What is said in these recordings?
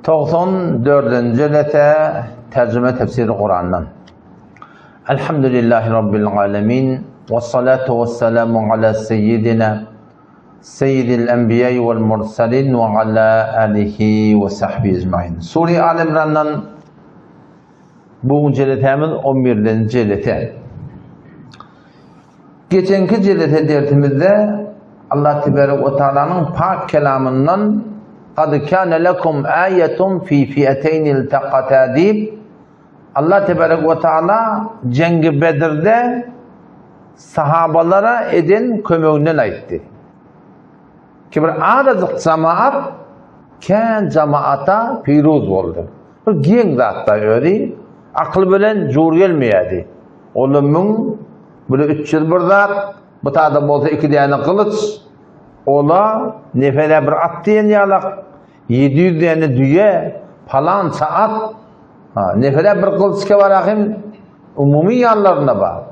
94-nji jelese terjime tefsiri Kurandan. Elhamdülillahi Rabbil alemin. Ve salatu ve selamu ala seyyidina seyyidil enbiya vel mursalin ve ala alihi ve sahbihi ecmain. Sure Al İmran'dan bu jelesämiz 11-nji jelese. Geçenki jelese dersimizde Allah tebarek we taalanyň pak kelamyndan Kad kâne lekum âyetun fî fi'eteyni iltekatâ diýip Allah tebarek we taala Jengi Bedirde sahabalara eden kömeginden aýtdy. Ki bir azajyk jamaat kän jamaata piruz boldy. Bir geň zatda özi akyl bilen jur gelmeýärdi. Ola müň, bula 300 bir zat, bu tada bolsa iki däne gylyç, ola nefere bir at diýen ýalak, 700 däne düýe, palança at, ha, nefere bir gylyç ke bar ahim, umumy ýanlarynda bar.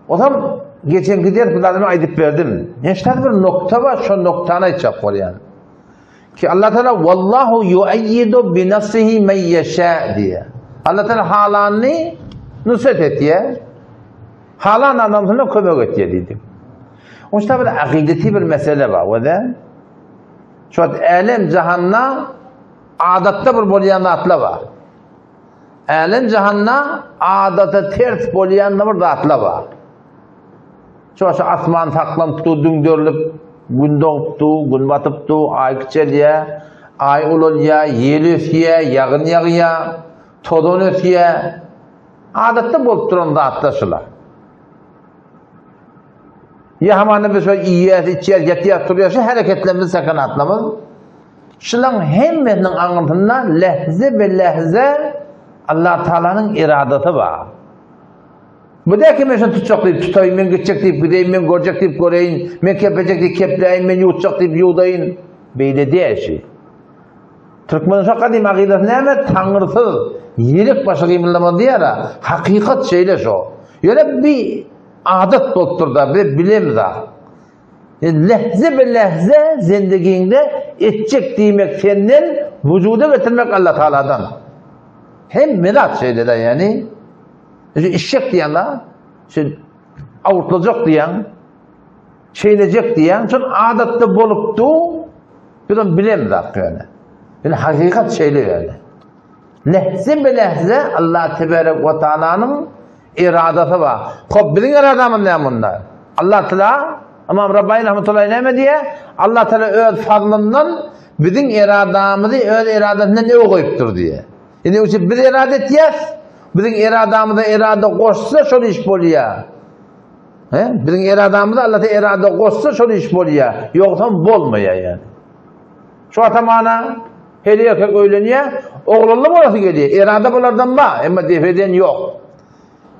Osam geçenki ders bu zadyny aýdyp berdim. Neşter bir nokta bar, şo noktany aýtjak bolýan. Ki Allah Teala wallahu yuayyidu bi nafsihi men yasha diýýär. Allah Teala halanyny nusret etýär. Halan adamsyna kömek etýär diýdi. Oňa bir akideti bir mesele bar, o da şu älem jahanda adatda bir bolýan zatlar bar. Älem jahanda adata ters bolýan bir zatlar bar. Şu şu asman saklanyp dur, düňderilip, gün dogup dur, gün batyp dur, aý kiçelýär, aý ulalýar, ýel ösýär, ýagyn ýagýar, tozan ösýär. Adatda bolup duran zatlar şular. Ýa hamana biz şo iýýäs, içýäs, ýatýas, turýas, şu hereketlerimiz, sakanatlarymyz şularyň hemmesiniň aňyrsynda lehze be lehze Allah Taalanyň iradasy bar. Bu däki men şony tutjak diýip tutaýyn, men gitjek diýip gideýin, men görjek diýip göreýin, men keplejek diýip kepläýin, men ýuwutjak diýip ýuwdaýyn. Beýle däl şi. Türkmeniň şo gadym akydasy näme? Taňrysyz ýelek başy gymyldamaz diýýär-ä. Hakykat şeýle şo. Ýöne bir adat bolupdyr-da, biz bilemiz-a. Lehze be lehze zendigiňde etjek diýmek senden, wujuda getirmek Allah Taaladan. Hemme zat şeýle-de ýani. Şu işjek diýen da, şu awurtlajak diýen, şeýlejek diýen, şol adatda bolupdy, biz onu bilemiz zat ýöne. Ýöne hakykat şeýle ýöne. Lehze be lehze Allah tebarek we taalanyň eradasy bar. Hop biziň eradamyz näme munda? Allah Taala Imam Rabbani rahmetullahi näme diýýär? Allah Taala öz fazlyndan biziň eradamyzy öz eradasyndan öň goýupdyr diýýär. Indi üçin biz erada etýäs. Biziň eradamyza erada goşsa şol iş bolýar. He? Biziň eradamyza Allah erada goşsa şol iş bolýar. Ýogsam bolmaýar ýani. Şu atamana her erkek öýlenýär, oglanly bolasy gelýär. Erada bulardan bar, emma dep eden ýok.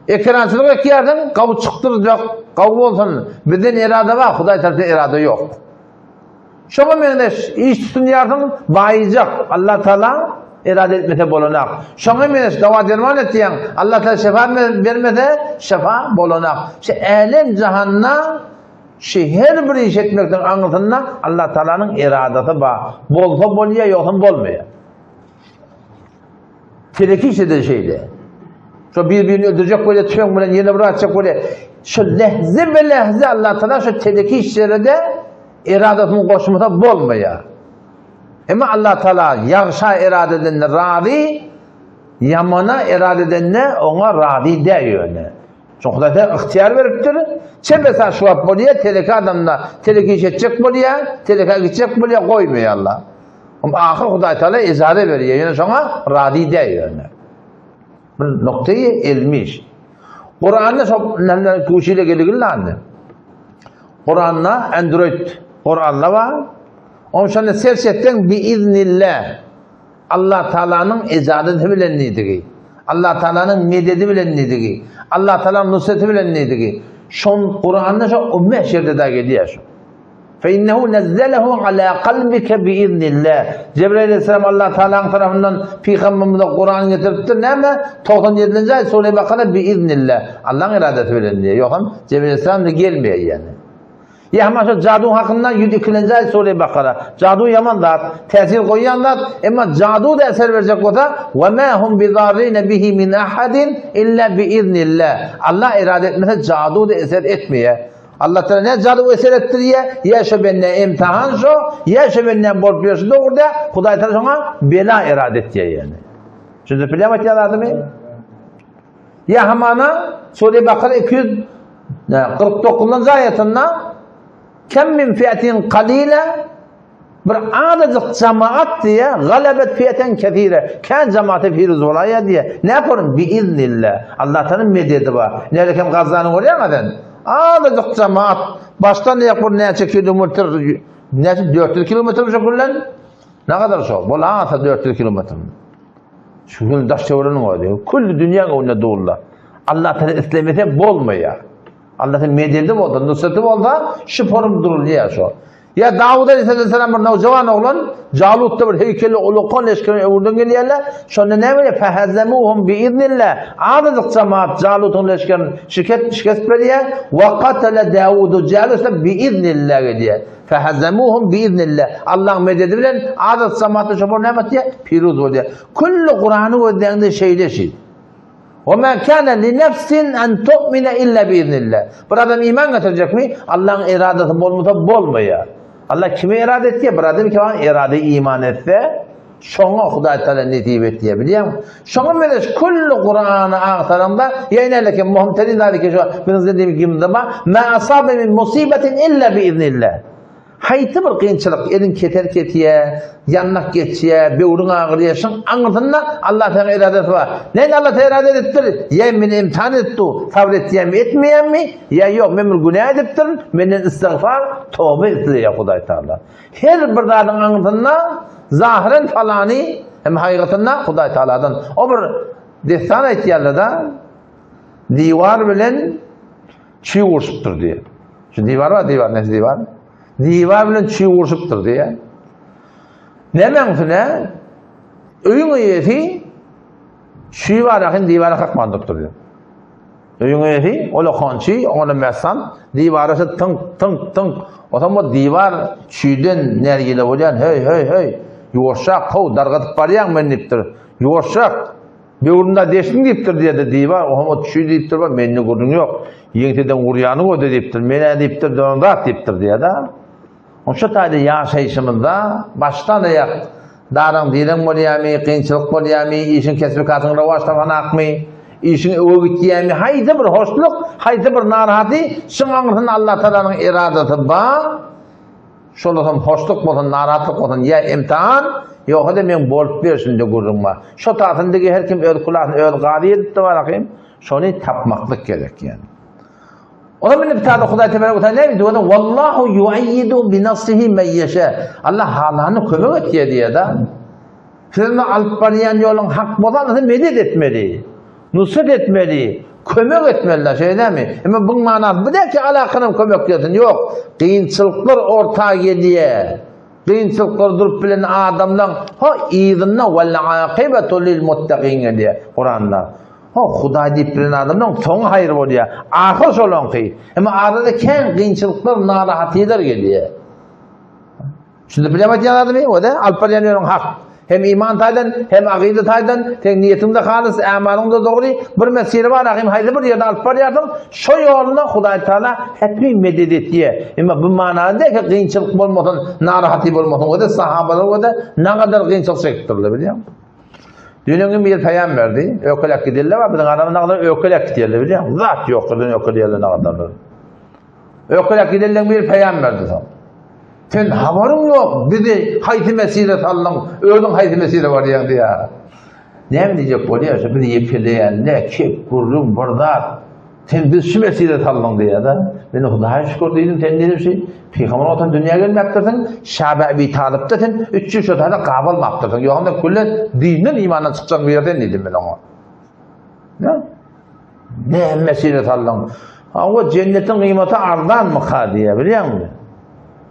Ekerançylyk ekýärsiň, gawy çykdyrjak, gawy bolsun. Bizden erada bar, Hudaý tarapdan erada ýok. Şoňa meňzeş iş tutunýarsyň, baýyjak, Allah Taala erada etmese bolanak. Şoňa meňzeş dawa-derman etýäň, Allah Taala şefa bermese, şefa bolanak. Şu älem jahanda şu her bir iş etmekden aňyrsynda Allah Taalanyň eradasy bar. Bolsa bolýar, ýogsam bolmaýar. Teleki işde-de şeýle. Şo bir-birini öldürjek bolýar, tüfeň bilen ýene bir atjak bolýar. Şo lehze be lehze Allah Taala şo teleki işlere-de eradasyny goşmasa bolmaýar. Emma Allah Taala ýagşa erada edende razy, ýamana erada edende oňa razy däl ýöne. Şo Hudaý Taala ygtyýar beripdir. Çebesa şu wagt bolýar, teleki adamda teleki iş etjek bolýar, teleka gitjek bolýar, goýmaýar Allah. Ahyr Hudaý Taala ejaza berýär, ýöne şoňa razy däl ýöne. Bir noktaýy ilmi iş. Kuranda şo näme kuşile geligin landy. Kuranda Android Kuranda bar. Oň şonda serç etseň bi iznillah. Allah Taalanyň ejazasy bilen diýdigi. Allah Taalanyň mededi bilen diýdigi. Allah Taalanyň nusreti bilen diýdigi. Şon Kuranda şo 15 ýerde da gelýär şo. Fe innehu nezzelehu ala kalbike bi iznillah. Cebrail aleyhisselam Allah Taala'nın tarafından peygamberimize Kur'an getiripdir. Näme? 97-nji aýat Sure Bakara bi iznillah. Allah'ın iradesi bilen diýýär. Ýogsam Cebrail aleyhisselam da gelmeýär ýani. Ýa hema şo jadu hakynda 102-nji aýat sure Bakara. Jadu ýaman zat, täsir goýýan zat, emma jadu-da eser berjek bolsa, we ma hum bizarrine bihi min ahadin illa biiznillah. Allah irade etmese jadu-da eser etmeýär. Allah Teala ne jadu eser etdirýär, ýa şo bende imtihan şo, ýa şo benden bolup ýörşi dogry däl, Hudaý Teala şoňa bela irade etýär ýani. Düşünip bilýärmi aýtýan zadymy? Ýa hamana Sure Bakara 249-njy aýatynda Kem min fiatin qalila bir azajyk jamaat diýe galabet fiaten kesire kän jamaata firuz bolaýýar diýe. Näporun bi iznillah. Allah Taala mededi bar. Näle kem Gazany görýäňä sen? Azajyk jamaat başdan aýak bir näçe kilometr näçe 400 kilometr şu güllen Ne kadar şo? Bolasa 400 kilometr. Şu gün daş töwereginiň özi. Külli dünýäň öňünde durlar. Allah Teala islemese bolmaýar. Allah Teala mededi bolsa, nusreti bolsa şu forum durulýar şo. Ya Dawud aleyhisselam bir nowjawan oglan Jalutda bir heykeli ulukan leşgerini öwürden gelýärler. Şonda näme bolýar? Fehazemuhum biiznillah. Azajyk jemaat Jalutyň leşgerini şiket şikest berýär. Wa qatala Dawudu Jaluta biiznillah diýýär. Fehazemuhum biiznillah. Allahyň mededi bilen azat jamaatda şopar näme etýär? Piruz bolýar. Külli Kurany gözläňde şeýle şi. Ve ma kana li nefsin en tu'mine illa biiznillah. Bir adam iman getirjekmi? Allahyň iradasy bolmasa bolmaýar. Allah kime irade etýär? Bir adam ki irade iman etse, şoňa Hudaý Taala nesip etýär, bilýäňmi? Şoňa meňzeş külli Kurany agtaraňda, ýa ine muhim terin zalike şu biziň zindigi kimde bar, ma asabe min musibetin illa biiznillah. Haýsy bir kynçylyk, eliň keser kesýä, ýandak geçýä, böwrüň agyrýa, şuň aňyrsynda Allah saňa iradesi bar. Näme Allah saňa irade edipdir? Ýa meni imtihan edip dur, sabyr etýämi, etmeýämmi? Ýa ýok, men bir günä edipdirin, menden istigfar, toba isleýär Hudaý Taala. Her bir zadyň aňyrsynda zahyren falany hem hakykatynda Hudaý Taaladan. O bir dessan aýtýarlar-da, diwar bilen çüý urşupdyr diýip. Şu diwar bar, diwar, näçe diwar? Diwar bilen çüý urşupdyr diýip. Nämäň üstüne? Öýüň eýesi çüý bar ahyn diwara kakman durupdyr diýip. Öýüň eýesi ol okançy, oňa messan diwara şu tynk, tynk, tynk. Otam o diwar çüýden nergile bolýan, hey, hey, hey. Ýuwaşrak, how, dargadyp barýaň men diýipdir. Ýuwaşrak. Böwrümde deşdiň diýipdir diýdi diwar, oňa o çüý diýipdir, bar, mende gürrüň ýok. Ýeňseden urýany göde diýipdir, men-ä diýipdir, dön zat diýipdir diýýär-de. Şu taýda ýaşaýşymyzda başdan aýak daraň direň bolýarmy, kynçylyk bolýarmy, işiň kesbi-kasyň rowaç tapanakmy, işiň öňe gitýärmi, haýsy bir hoşluk, haýsy bir narahaty, şuň aňyrsynda Allah Tagalanyň eradasy bar. Şol bolsam hoşluk bolsun, narahatlyk bolsun, ýa imtihan, ýogsa-da meň bolup berşimde gürrüň bar. Şo taýsyndygy her kim öz kulasyny öz gazy edipdi barakym, şony tapmaklyk gerek ýani. Ola meni bir taýda Hudaý tebarek we taala näme diýdi? Wallahu yuayyidu bi nasrihi men ýeşe. Allah halany kömek etýär diýýär-de. Siz alyp barýan ýoluň hak bolsa sen medet etmeli. Nusrat etmeli, kömek etmeli, şeýdemi? Emma buň manasy bu däl ki alakanam kömek gelsin. Ýok. Kynçylyklar orta gelýär. Kynçylyklar durup bilen adamlaň ho yzynda wal akibatu lil muttaqin gelýär Kuranda. Ho Hudaý diýip bilen adamlaň soňy haýyr bolýar. Ahyr şolaňky. Emma arada kän kynçylyklar, narahatlylar gelýär. Şunda bilem aýdýan adamy, o-da alyp barýan ýoluň hak. Hem iman taýdan, hem akyda taýdan, seň niýetiň-de halys, ämalyň-da dogry, bir mesiri bar, ahim haýsy bir ýerde alyp barýarsyň, şo ýolunda Hudaý Taala hetmi medet etýär. Emma bu manada däl ki, kynçylyk bolmasyn, narahatlyk bolmasyn, o-da sahabalar o-da nagadar kynçylyk çekipdirler, bilýäňmi? Düýn gün bir peýam berdi, ökelek giderler bar, biziň adamlar nagadar ökelek gidýärler, bilýäňmi? Zat ýokdur, ökeleýärler nagadarlar. Öküräk gidenleň biri peýam berdi soň. Sen habaryň ýok, bizi haýsy mesire saldyň, özüň haýsy mesire barýaň diýýär. Näme diýjek bolýar, şu bizi ýekeleýänle, kep, gürrüň, bir zat. Sen bizi şu mesire saldyň diýýär-de. Men Hudaýa şükür diýdim, sen diýdim şu pygamber watan dünýä gelmäpdirsiň, Şabe Ebi Talypda sen 300 şo taýda gabalmapdyrsyň. Ýogsa küllen dinden imandan çykjagyň bir ýerden diýdim men oňa. Ne? Näme mesele saldyň? Hawa, jennetiň gyýmaty arzanmyka diýýär, bilýäňmi?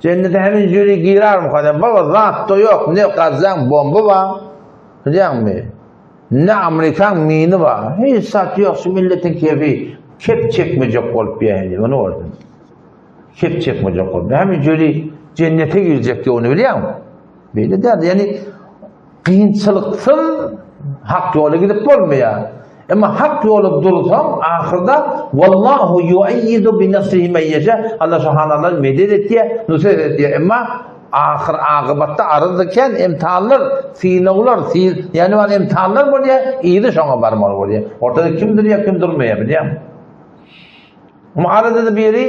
Jennete hemin jüri girermika diýýär. Baba, zat-da ýok, ne Gazzaň bomba bar, bilýäňmi? Ne Amerikaň mini bar. Hiç zat ýok, şu milletiň kefi kep çekmejek bolup ýör, muny gördüm. Kep çekmejek bolup. Näme jöli jennete girjek diýip ony bilýäňmi? Beýle däl. Ýani kynçylyksyz hak ýola gidip bolmaýar. Emma hak ýola dursaň, ahyrda wallahu yuayyidu bi nasrihi men yasha. Allah subhanahu medet etýär, nusret etýär. Emma ahyr agybatda aryz eken, imtihanlar, synaglar, ýani bar imtihanlar bolýar, yzy şoňa barmaly bolýar. Ortada kim durýar, kim durmaýar bilýäňmi? Arada-da biri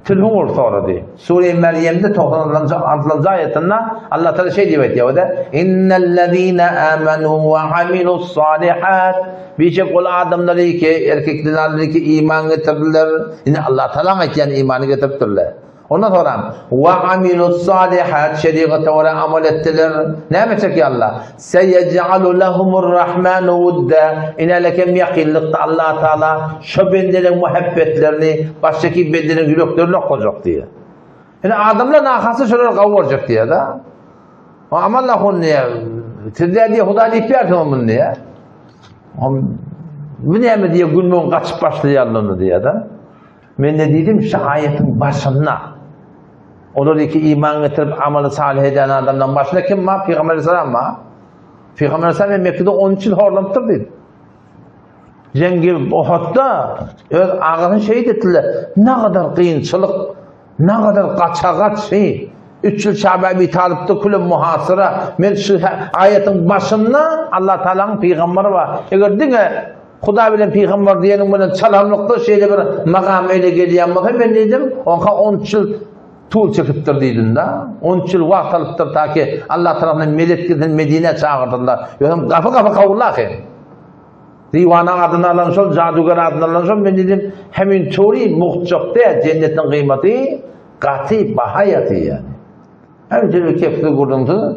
telefon bolup sorady. Sure-i Merýemde 96-njy aýatynda Allah Taala şeý diýip aýtýar, o-da Innellezine amanu we amilus salihat. Biçek ol adamlary ki, erkek zenanlary ki iman getirdiler. Ine Allah Taala aýtýan imany getiripdirler. Ondan soňra we amilus salihat şeriata görä amal etdiler. Näme çekýär Allah? Seyec'alu lehumur rahmanu wudda. Ine lekem ýakynlykda Allah Taala şo bendeleň muhabbetlerini başdaki bendeleň ýüreklerine okajak diýýär. Ine adamlar nahasy şolar gawy boljak diýýär-de. Aman Allah diýýär. Siz diýýär, Hudaý diýip ýörsiňiz muny diýýär. Bu näme diýýär, gülmegin gaçyp başlaýarlar diýýär-de. Men-de diýdim, şu aýatyň başynda olar iki iman getirip amaly salyh eden adamlaryň başynda kim bar? Pygamber aleyhisselam bar. Pygamber aleyhisselam Mekke'de 13 ýyl horlanypdyr diýdi. Jengi Uhudda öz agasyny şehit etdiler. Ne kadar kynçylyk, ne kadar gaçagaç şey. 3 ýyl Şabi Abi Talypda külüm muhasyra. Men şu aýatyň başynda Allah Taalanyň pygamberi bar. Eger diňe Hudaý bilen pygamber diýeniň bilen çalamlykda şeýle bir magam ele gelýän bolsa, men diýdim, onka 13 ýyl tul çekipdir diýdim-de. 13 ýyl wagt alypdyr ta ki Allah tarapyndan medet gelsin Medinä çagyrdylar. Ýogsam gapy-gapy kowulak hem. Diwana adyny alan şol, jaduger adyny alan şol, men diýdim, hemin çori muhtjak däl, jennetiň gyýmaty gaty baha ýaty ýani. Hem jebe kepsiz gürrüňsiz.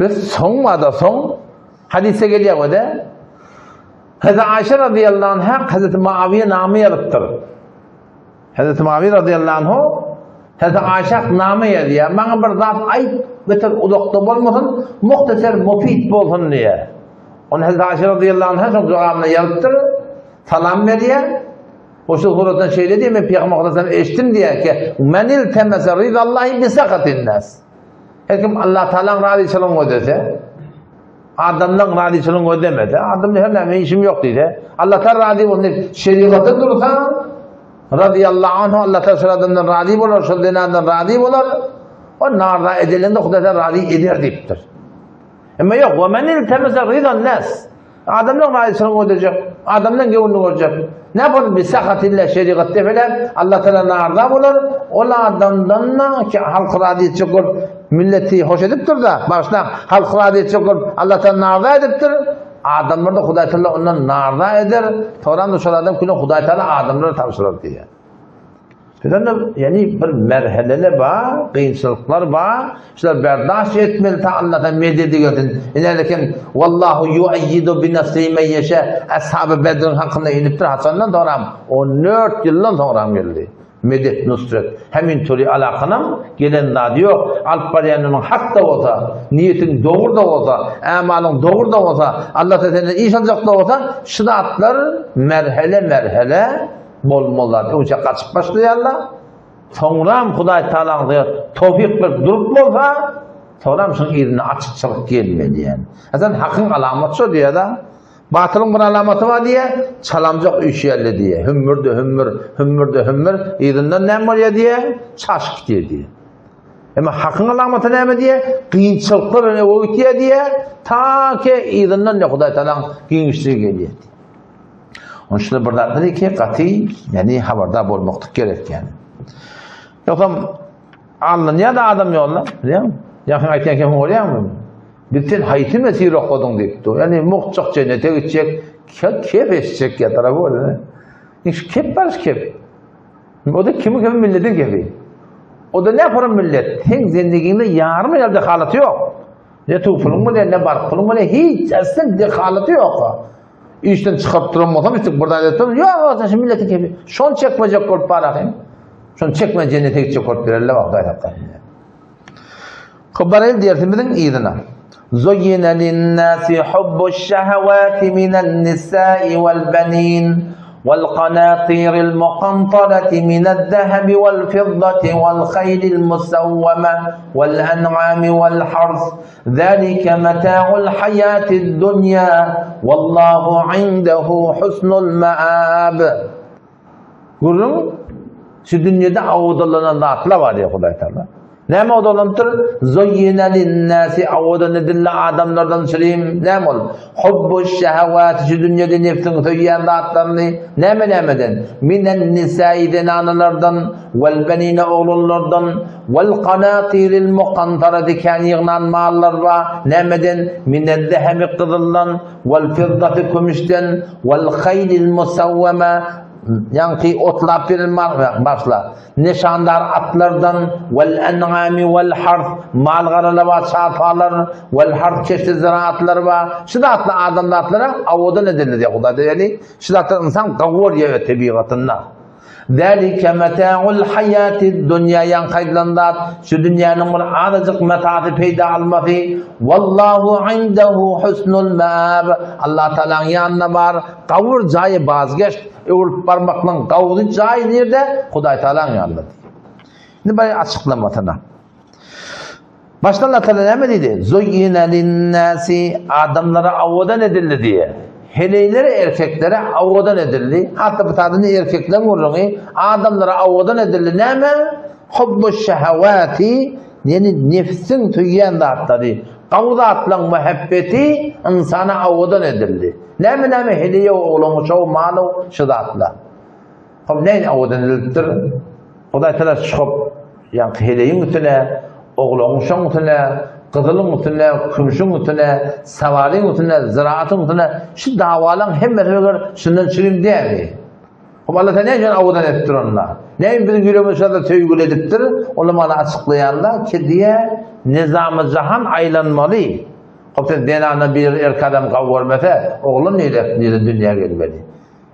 Ve soň bada soň hadise gelýär o-da. Hazreti Aýşe radıyallahu anha Hazreti Muawiye name ýazypdyr. Hazreti Muawiye radıyallahu anhu Hazreti Aýşe name ýazýar. Maňa bir zat aýt, beter uzakda bolmasyn, muhtasar mufid bolsun diýýär. Onu Hazreti Aýşe radıyallahu anha şoň jogabyny ýazypdyr. Salam berýär. O şu suratdan şeýle diýýär, men Pygamber sallallahu eşitdim diýýär ki, Men iltemese ridallahi bi sakatin nas. Her kim Allah Taalanyň razyçylygyny gözlese, adamlaryň razyçylygyny gözlemese, adamlar her näme işim ýok diýse, Allah Taala razy bolsun diýip şerigatda dursa, radiyallahu anhu Allah Taala şol adamdan razy bolar, şol zenandan razy bolar. O narda edilende Hudaý Taala razy eder diýipdir. Emma ýok, we men iltemese ridan nas. Adamlaryň razyçylygyny gözlejek, adamlaryň göwnüni görjek. Ne bol bi sahatilla şerigat defeler, Allah Taala narda bolar. Ol adamdan da ki halk razy etjek bolup milleti hoş edipdir da, başda halk razy etjek bolup Allah Taala narda edipdir. Adamlar da Hudaý Taala ondan narda eder. Soran da şol adam küne Hudaý Taala adamlara tabşyrar diýýär. Şonda ýani bir merheleler bar, kynçylyklar bar. Şular berdaş etmeli ta Allahdan mededi gelsin. Ineleken wallahu yuayyidu bi nasri men yasha. Ashaby Bedriň hakynda inipdir. Haçandan soňra 14 ýyldan soňra geldi. Medet nusret. Hemin turi alakanam gelen zady ýok. Alyp barýanyň hak da bolsa, niýetiň dogry da bolsa, amalyň dogry da bolsa, Allah senden iş aljak da bolsa, şu zatlar merhele merhele bolmalylar. Öňçe gaçyp başlaýarlar. Soňram Hudaý Taalaň towfik berip durup bolsa, soňram şuň yzyna açykçylyk gelmeli ýaly. Hasan hakyň alamaty şo diýýär-de. Batylyň bir alamaty bar diýýär, çalamjak üýşýärler diýýär. Hümmür-de hümmür, hümmür-de hümmür, yzyndan näme bolýar diýýär? Çaşyp gidýär diýýär. Emma hakyň alamaty näme diýýär? Kynçylyklar bilen öňe gitýär diýýär. Ta ki yzyndan Hudaý Taalaň giňişligi gelýär. Onun için bir zatlar ki gaty yani habardar bolmaklyk gerek yani. Ýogsam alynýar da adam ýoluna, bilýäňmi? Ýakyn aýtýan kim bolýarmy? Biz sen haýsy mesir okadyň diýipdi. Yani muhçak jennete gitjek, kep eşitjek ýa tarapy bolýar. Şu kep bar, şu kep. O da kimi kimi milletiň kepi. O da ne yapar millet? Sen zendigiňde ýarym ýerde halaty ýok. Ne tufuluň bilen, ne bark puluň bilen hiç asıl dehalaty ýok. Işden çykaryp duran bolsam, üstük bir zat etdim. Ýok, ýok, şu milletiň kepi. Şony çekmejek bolup barahym. Şony çekme jennete gitjek bolup bererler Hudaý saklasyn. Hop baraýyl dersimiziň yzyna. Zuyyina lin-nasi hubbuş-şahawati minen-nisa'i wal-banin. Wal-qanatiril muqantarati minez-zehebi wal-fiddati wal-haýlil musawwama wal-en'ami wal-hars. Zalika mata'ul haýatid dunýa wallahu indehu husnul maab. Gürrüň şu dünýede awdalanan zatlar bar diýýär Hudaý Taala. Näme awdalanypdyr? Zuyyina linnasi awdan edildi adamlardan çirim. Näme ol? Hubbu şehawat şu dünýede nefsiň söýýän zatlaryny näme nämeden? Minen nisai zenanalardan, wal benine oglanlardan, wal qanatiril muqantarati kän ýygnan mallar bar. Nämeden? Minen zehemi gyzyldan, wal fiddati kümüşden, wal haýlil musawwama ýaňky otlap beren başla. Nyşandar atlardan, wal-en'ami wal-hars, mal-garalar bar, çarpalar, wal-hars çeşitli ziraatlar bar. Şu zatlar adamzatlara owadan edildi diýýär Hudaý ýagny şu zatlar ynsan gawy bolýar tebigatynda. Zalika mata'ul hayatid dunýa ýaňky aýdylan zat şu dünýäniň bir azajyk matasy peýda almasy. Wallahu indehu husnul maab. Allah Taalanyň ýanynda bar gawy jaýy bazgeşt. Öwrülip barmaklygyň gawuzy jaýy nirde? Hudaý Tagalaň ýanynda. Indi baý açyklamasyna. Başda Allah Tagala näme diýdi? Zuyyina linnasi adamlara awadan edildi diýe. Heleýlere, erkeklere awadan edildi. Hatda bu taýda erkekler gürrüňi adamlara awadan edildi. Näme? Hubbu şehawati, ýani nefsiň söýýän zatlary, gawy zatlaryň muhabbeti ynsana awadan edildi. Näme näme heleý oglan şow malow şu zatlar. Hop näme owadan edilipdir. Hudaý tala çykyp ýaňky heleýiň üstüne, oglaň şoň üstüne, gyzylyň üstüne, kümşüň üstüne, sawaryň üstüne, ziraatyň üstüne şu dawalaň hemmesi meger şundan çürim dämi? Hop Allah näme üçin owadan edipdir onda? Näme biziň ýüregimizi şonda söýgüli edipdir? Olar mana açyklaýanda ki diýe nizamy jahan aýlanmaly. Hop sen zenana bir erk adam gawy görmese, oglan nire nire dünýä gelmeli.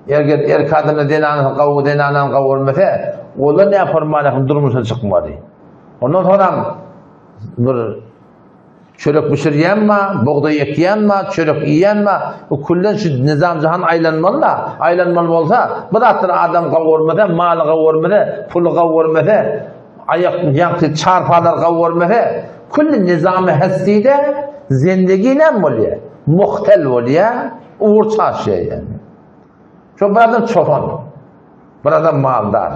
Eger erk adamda zenanasy gawy zenanany gawy görmese, olar ne formalýakyň durmuşa çykmaly. Ondan soňam bir çörek bişirýänmi, bugdaý ekýänmi, çörek iýýänmi, bu küllen şu nizam jahan aýlanmaly-da, aýlanmaly bolsa, bu zatlar adam gawy görmese, maly gawy görmese, puly gawy görmese, Aýak ýagty çarpalar gowurmasa, külli nizamy hesside zendegi näme bolýar? Muhtel bolýar, ugur çaşýar ýagny. Şo bir adam çopan, bir adam maldar.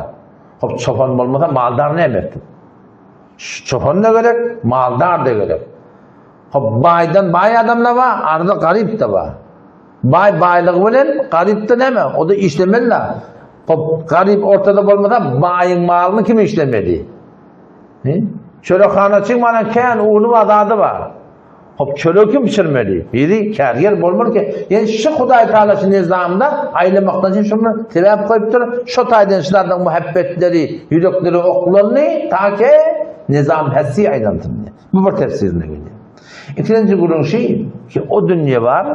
Hop çopan bolmasa maldar näme etsin? Çopan da gerek, maldar da gerek. Hop baýdan baý adam da bar, arda garyp da bar. Baý baýlygy bilen, garyp da näme? O da işlemeli-la. Hop, garyp ortada bolmasa, baýyň malyny kim işlemeli? He? Çörekhanaçyň mana kän uny bar, zady bar. Hop, çöregi kim bişirmeli? Biri kärger bolmaly ki, ýani şu Hudaý Taala şu nizamda aýlamakdan üçin şuny sebäp goýupdyr. Şo taýdan şulardan muhabbetleri ýürekleri oklandy, ta ki nizam hässi aýlansyn. Bu bir tefsirine gelýär. Ikinji gürrüň şi ki, o dünýe bar,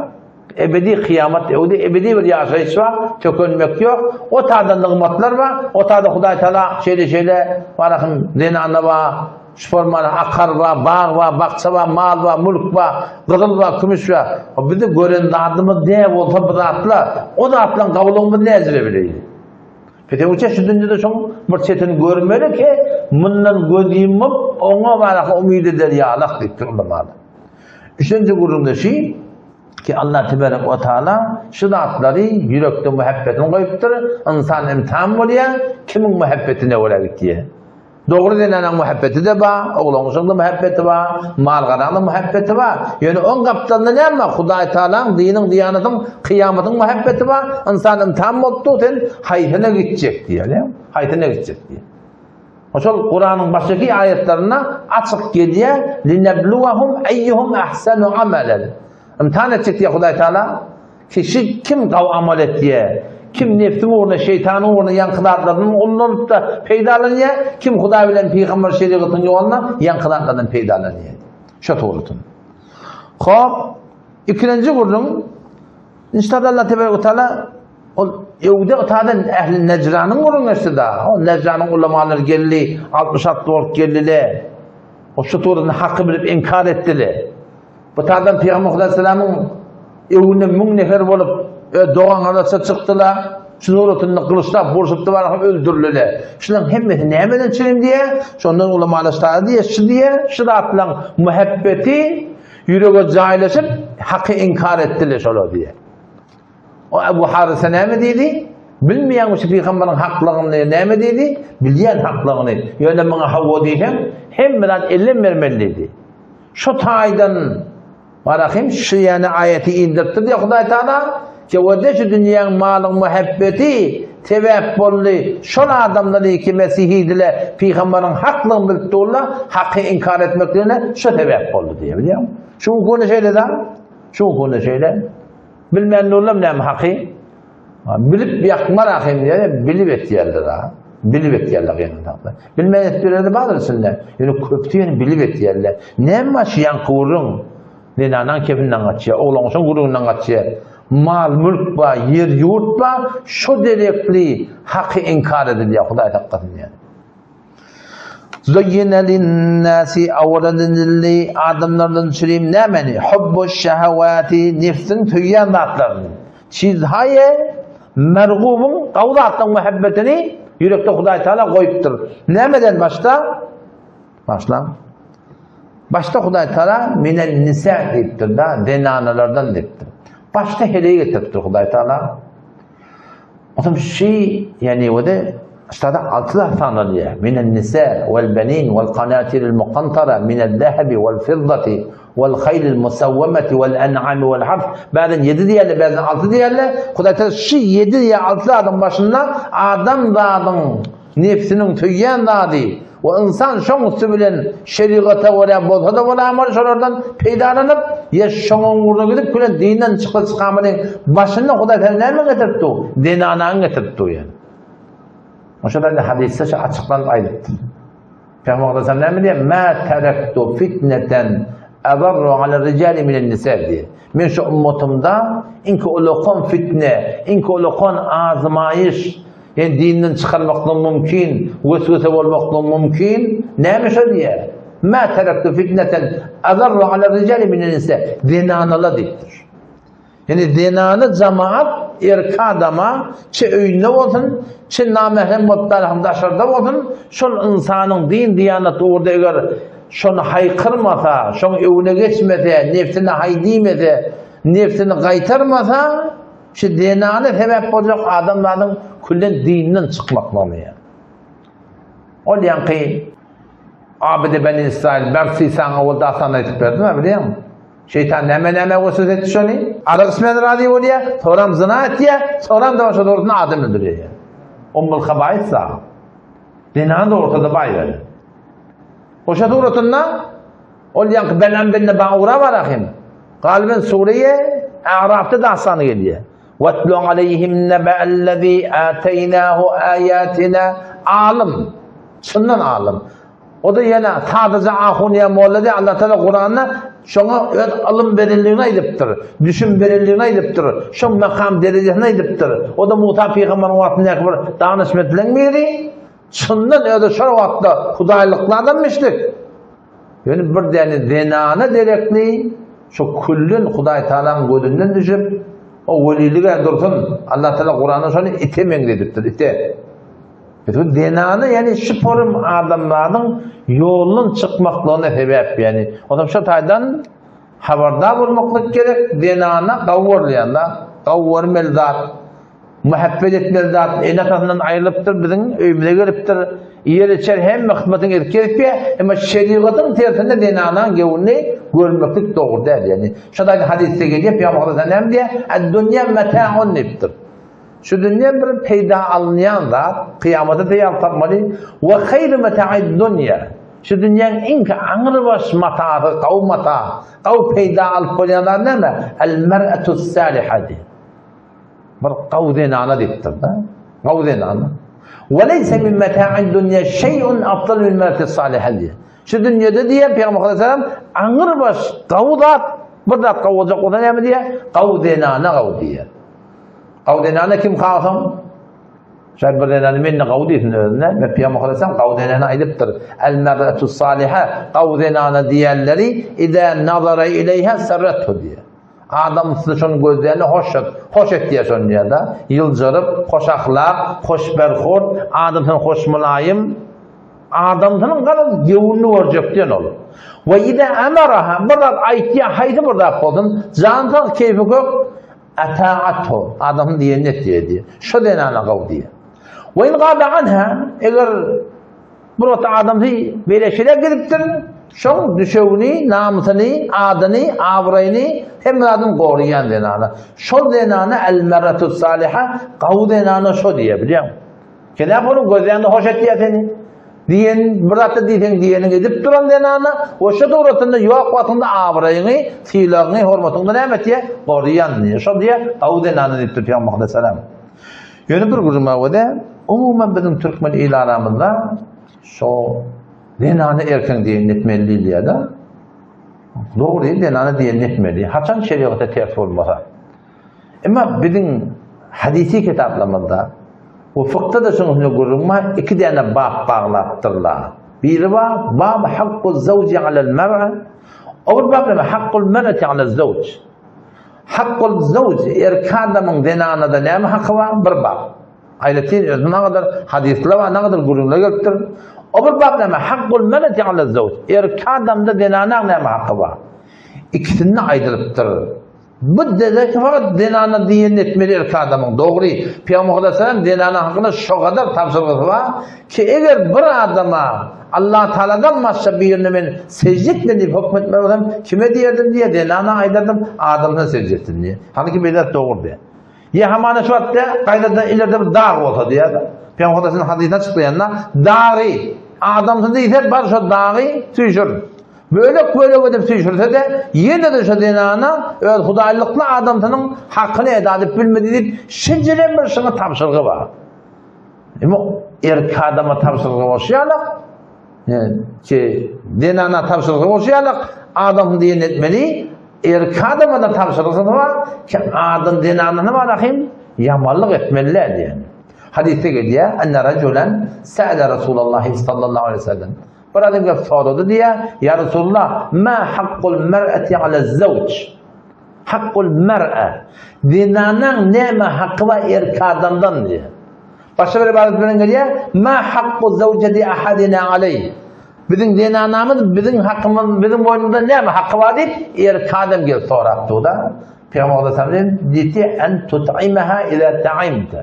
ebedi kyýamat öwdi, ebedi bir ýaşaýyş bar, tökenmek ýok. O taýda nygmatlar bar, o taýda Hudaý Taala şeýle-şeýle barahym zenana bar, şupormana akar bar, bag bar, bakça bar, mal bar, mülk bar, gyzyl bar, kümüş bar. O bizi gören zadymyz ne bolsa bu zatlar, o zatlaryň gawulygyny biz näcire bileýin? Petewiçe şu dünýede şoň bir çetini görmeli ki, mundan göz ýumup, oňa baraka umyt eder ýalak diýipdir ulamalar. Üçünji gürrüňde şi ki Allah tebarek we taala şu zatlary ýürekde muhabbetini goýupdyr, ynsan imtihan bolýar, kimiň muhabbetine görä gitýär. Dogry zenanaň muhabbeti-de bar, oglan-uşagyň-da muhabbeti bar, mal-garaň-da muhabbeti bar. Ýöne oň gapdalynda näme bar? Hudaý Tagalaň, diniň, diýanatyň, kyýamatyň muhabbeti bar. Ynsan ymtahan bolup dur, sen haýsyna gitjek diýýär, ýa? Haýsyna gitjek diýýär. Şol Kuranyň başdaky aýatlarynda açyk gelýär, Linebluwahum eýýuhum ahsanu amalen. Ymtahan etjek diýýär Hudaý Tagala. Kişi kim gawy amal etýär, kim nebsiň ugruna, şeýtanyň ugruna ýaňky zatlardan ullanyp-da peýdalanýar, kim Hudaý bilen pygamber şerigatynyň ýolunda ýaňky zatlardan peýdalanýar. Şo suratyn. Hop, ikilenji gürrüň, Inşallah Allah tebarek we taala ol öwde otadan ähli Nejranyň gürrüň geçdi da. O Nejranyň ulamalary geldi, 60 atly bolup geldiler. O şu suratyn haky bilip inkar etdiler. Bu taýdan Pygamber Hudaýsalamyň öwünde 1000 nefer bolup, öz dogan-gardaşlar çykdylar. Şu suratynda gylyçlap bolşupdy bar öldürildi. Şularyň hemmesi nämeden çynym diýýär? Şondan ulamalar ştaýy diýýär, şu diýýär, şu zatlaryň muhabbeti ýürege jaýlaşyp, haky inkar etdiler şolar diýýär. O Ebu Harise näme diýdi? Bilmeýän şu pygamberiň haklygyny näme diýdi? Bilýän haklygyny. Ýöne muňa hawa diýseň, hemme zat elden bermeli diýdi. Şu taýdan Barahym şu ýany aýaty indiripdir diýýär Hudaý Taala. Jewede şu dünýäň malyň muhabbeti sebäp boldy. Şol adamlar ki mesihidile pygamberiň haklygyny bilip durlar, haky inkar etmeklerine şu sebäp boldy diýýär, bilýärmi? Şu konu şeýle da. Şu konu şeýle. Bilmän durlar näme haky? Bilip ýakmar ahym diýýär, bilip etýärler ha. Bilip etýärler gynanakda. Bilmän etýärler de bardyr içinde. Ýöne köpüsi ýöne bilip etýärler. Näme bar şu ýaňky gürrüň? Zenanaň kefinden gaçýar, oglanşyň gürrüňinden gaçýar. Mal, mülk bar, ýer, ýurt bar, şo derekli haky inkar edilýär, Hudaý saklasyn diýýär. Zuyyine linnâsi awradynilli adamlardan çürim nämeni? Hubbuş şehewâti nefsiň söýýän zatlaryny. Çizhaýe mergubyň gawy zatlaryň muhabbetini ýürekde Hudaý Taala goýupdyr. Nämeden başda? Başla. Başda Hudaý Taala minen nisa diýipdir da, zenanalardan diýipdir. Başda heleý getiripdir Hudaý Taala. Otam şi, ýani o-da ştada alty zat sanalýar. Minen nisa wal benin wal qanatiril muqantara minel zahabi wal fiddati wal haýlil musawwamati wal en'ami wal harf. Bäzin ýedi diýerler, bäzin alty diýerler. Hudaý Taala şi ýedi ýa alty zadyň başynda adam zadyň Nebsiniň söýýän zady we ynsan şoň üsti bilen şerigata görä bolsa-da bolamaly şolardan peýdalanyp, ýa şoňa ugruna gidip külen dinden çyksa çykamaly başynda Hudaý seni näme getirip dur? Zenanaňy getirip dur ýa. Oşa da hadysda şu açyklanyp aýdypdyr. Peygamber aleyhisselam näme diýýär? Ma terektu fitneten adarru ala rijali minen nisa diýýär. Men şu ummatymda iňki ulakan fitne, iňki ulakan azmaýyş, Ýani dinden çykarmaklygy mümkin, weswese bolmaklygy mümkin. Näme şo diýýär? Ma terektu fitneten adarru ala rijali minen nisa. Zenanalar diýipdir. Ýani zenana jamaat erkek adama çe öýünde bolsun, çe namährem bolup daşarda daşarda bolsun, şol ynsanyň din diýanat ugurda eger şony haýkyrmasa, şoň öwüne geçmese, nefsine haý diýmese, nefsini gaýtarmasa, Şu zenana sebäp boljak adamlaryň küllen dinden çykmaklygyny ýa. Ol ýaňky Abide ben İsrail Bersisaň owal dastan aýdyp berdim ha bilýäňmi? Şeýtan näme näme weswese etdi şony? Arak içmän razy bolýar, soram zina etýär, soram da başa dogrusynda adam öldürýär. Ummul habais sa. Zenany dogrusynda baý berdi. Oşa suratynda Ol ýaňky Belam bin Baura bar ahim. Galyben sureýe A'rafda dastany gelýär. Watlu aleýhim nebe'ellezî âteýnâhu âyâtinâ alym. Çyndan alym. O da ýene sadaja ahun ýa molla däl, Allah Taala Kuranda şoňa öz ylym berenligini aýdypdyr, düşüm berenligini aýdypdyr, şoň makam derejesini aýdypdyr. O da Musa pygamberiň wagtyndaky bir danyşmentleň biri. Çyndan özi şol wagtda hudaýlykly adammişdik. Ýöne bir däne zenana derekli şo küllen Hudaý Tagalaň gözünden düşüp, o welilige dursun. Allah Tagala Kuranda şony ite meňzedipdir, ite. Bu zenana ýani şu forum adamlaryň ýoldan çykmaklygyna sebäp ýani. Onam şo taýdan habardar bolmaklyk gerek. Zenana gawy görülýän da, gawy görmeli zat. Muhabbet etmeli zat ene-atasyndan aýrylypdyr, biziň öýümize gelipdir. Iýer-içer hemme hyzmatyny edip gelipýär. Emma şerigatyň tersine zenanaň göwnüni görmeklik dogry däl. Ýagny şo taýda hadysda gelýär, Pygamber sallallahu näme diýýär? Ad-dunýa metaun diýipdir. Şu dünýä bir peýda alynýan zat, kyýamata taýýarlyk tapmaly. Wa haýru metaid dunýa. Şu dünýäň iň aňrybaş matasy, gawy mata, gawy peýda alyp bolýan zat näme? Al-mer'atus saliha diýýär. Bir gawy zenana diýipdir-de. Gawy zenana. Ve leyse min meta'id dunya şey'un afdal min mer'ati saliha diýýär. Şu dünýede diýýär Pygamber sallallahu aňyr baş gawy zat, bir zat gawy boljak bolsa näme diýýär? Gawy zenana gawy diýýär. Gawy zenana kim kalsyn? Şaýat bir zenany mende gawy diýsin özüne. Ve Pygamber sallallahu gawy zenana aýdypdyr. El mer'atu saliha gawy zenana diýenleri iza nazara ileýha sarrathu diýýär. Adamsy şony gözleýände hoş hoş etýär şony diýýär-de. Ýyljaryp, hoş ahlak, hoş berhurt, adamsyny hoş mylaýym. Adamsynyň garaz göwnüni görjek diýen ol. We iza amaraha bir zat aýtýar, haýsy bir zat bolsun, jan sag, keýpi kök, ata'athu, adamsyny diýenini etýär diýýär. Şo zenana gowy diýýär. We in gaba anha, eger Bir wagt adamsy beýle-şeýle gidipdir, şoň düşegini, namysyny, adyny, abraýyny, hemme zadyny goraýan zenana. Şol zenana el-mer'etus-saliha, gawy zenana şo diýýär, bilýäňmi? Sen-ä onuň gözleýände hoş etýär seni. Diýen, bir zatda diýseň diýeniňi edip duran zenana we şo döwretinde ýok wagtyňda abraýyňy, sylagyňy, hormatyňy-da näme etýär? Goraýan diýýär. Şol diýýär, gawy zenana diýipdir Pygamber aleyhissalam. Ýöne bir gürrüň bar wede, umuman biziň türkmen il aramyzda şo zenana erkeň diýenini etmeli diýilýär-de. Dogry, zenana diýenini etmeli. Haçan şeriýata ters bolmasa. Emma biziň hadisi kitaplarymyzda we fykda-da şonuň üstünde gürrüň bar, iki däne bap baglapdyrlar. Biri bar, bab hakkul zawji alel mer'a, o bir bap näme, hakkul mer'ati alel zawj. Hakkul zawj, erkek adamyň zenanada näme haky bar? Bir bap. Aýratyn özüne nagadar hadyslar bar, nagadar gürrüňler gelipdir. O bir bap näme? Hakkul mer'ati alel zawj, erkek adamda zenana näme haky bar? Ikisinde aýdylypdyr. Bu dedeki fakat zenana diýenini etmeli erkek adamyň. Dogry, Pygamber aleyhisselam zenana hakynda şo gadar tabşyrgysy bar ki, eger bir adama Allah Taaladan başga birine men sejde etme diýip höküm etmeli bolsam, kime diýerdim diýýär, zenana aýdardym, adamsyna sejde etsin diýýär. Hany ki beýle dogry diýýär. Ýa hamana şu wagtda gaýdada ileride bir dag bolsa diýýär. Pygamber aleyhisselam hadysynda çykýanda dagy adamsy diýse bar şo dagy süýşür. Bölek-bölek edip süýşürse-de, ýene-de şo zenana öz hudaýlykly adamsynyň hakyny eda edip bilmedi diýip, şinjelen bir şyňa tabşyrgy bar. Emma erkek adama tabşyrgy bolşy ýalak, ki zenana tabşyrgy bolşy ýalak, adamsy diýen etmeli, erkek adama-da tabşyrgysy bar, ki adam zenanyny bar ahim ýamanlyk etmeli däl diýen. Hadysda gelýär, Enne rajulan sa'ala Rasulullahi sallallahu aleyhi ve sellem. Bir adam gelip sorady diýýär, Ýa Resulallah, ma hakkul mer'ati ala zawj? Hakkul mer'e. Zenanaň näme haky bar erkek adamdan diýýär. Başga bir ibarat bilen gelýär, ma hakku zawjati ahadina aleý. Biziň zenanamyz biziň hakymyz, biziň boýnumyzda näme haky bar diýip, erkek adam gelip sorapdy-da. Pygamber aleyhisselam diýdi, en tut'imaha iza ta'imta.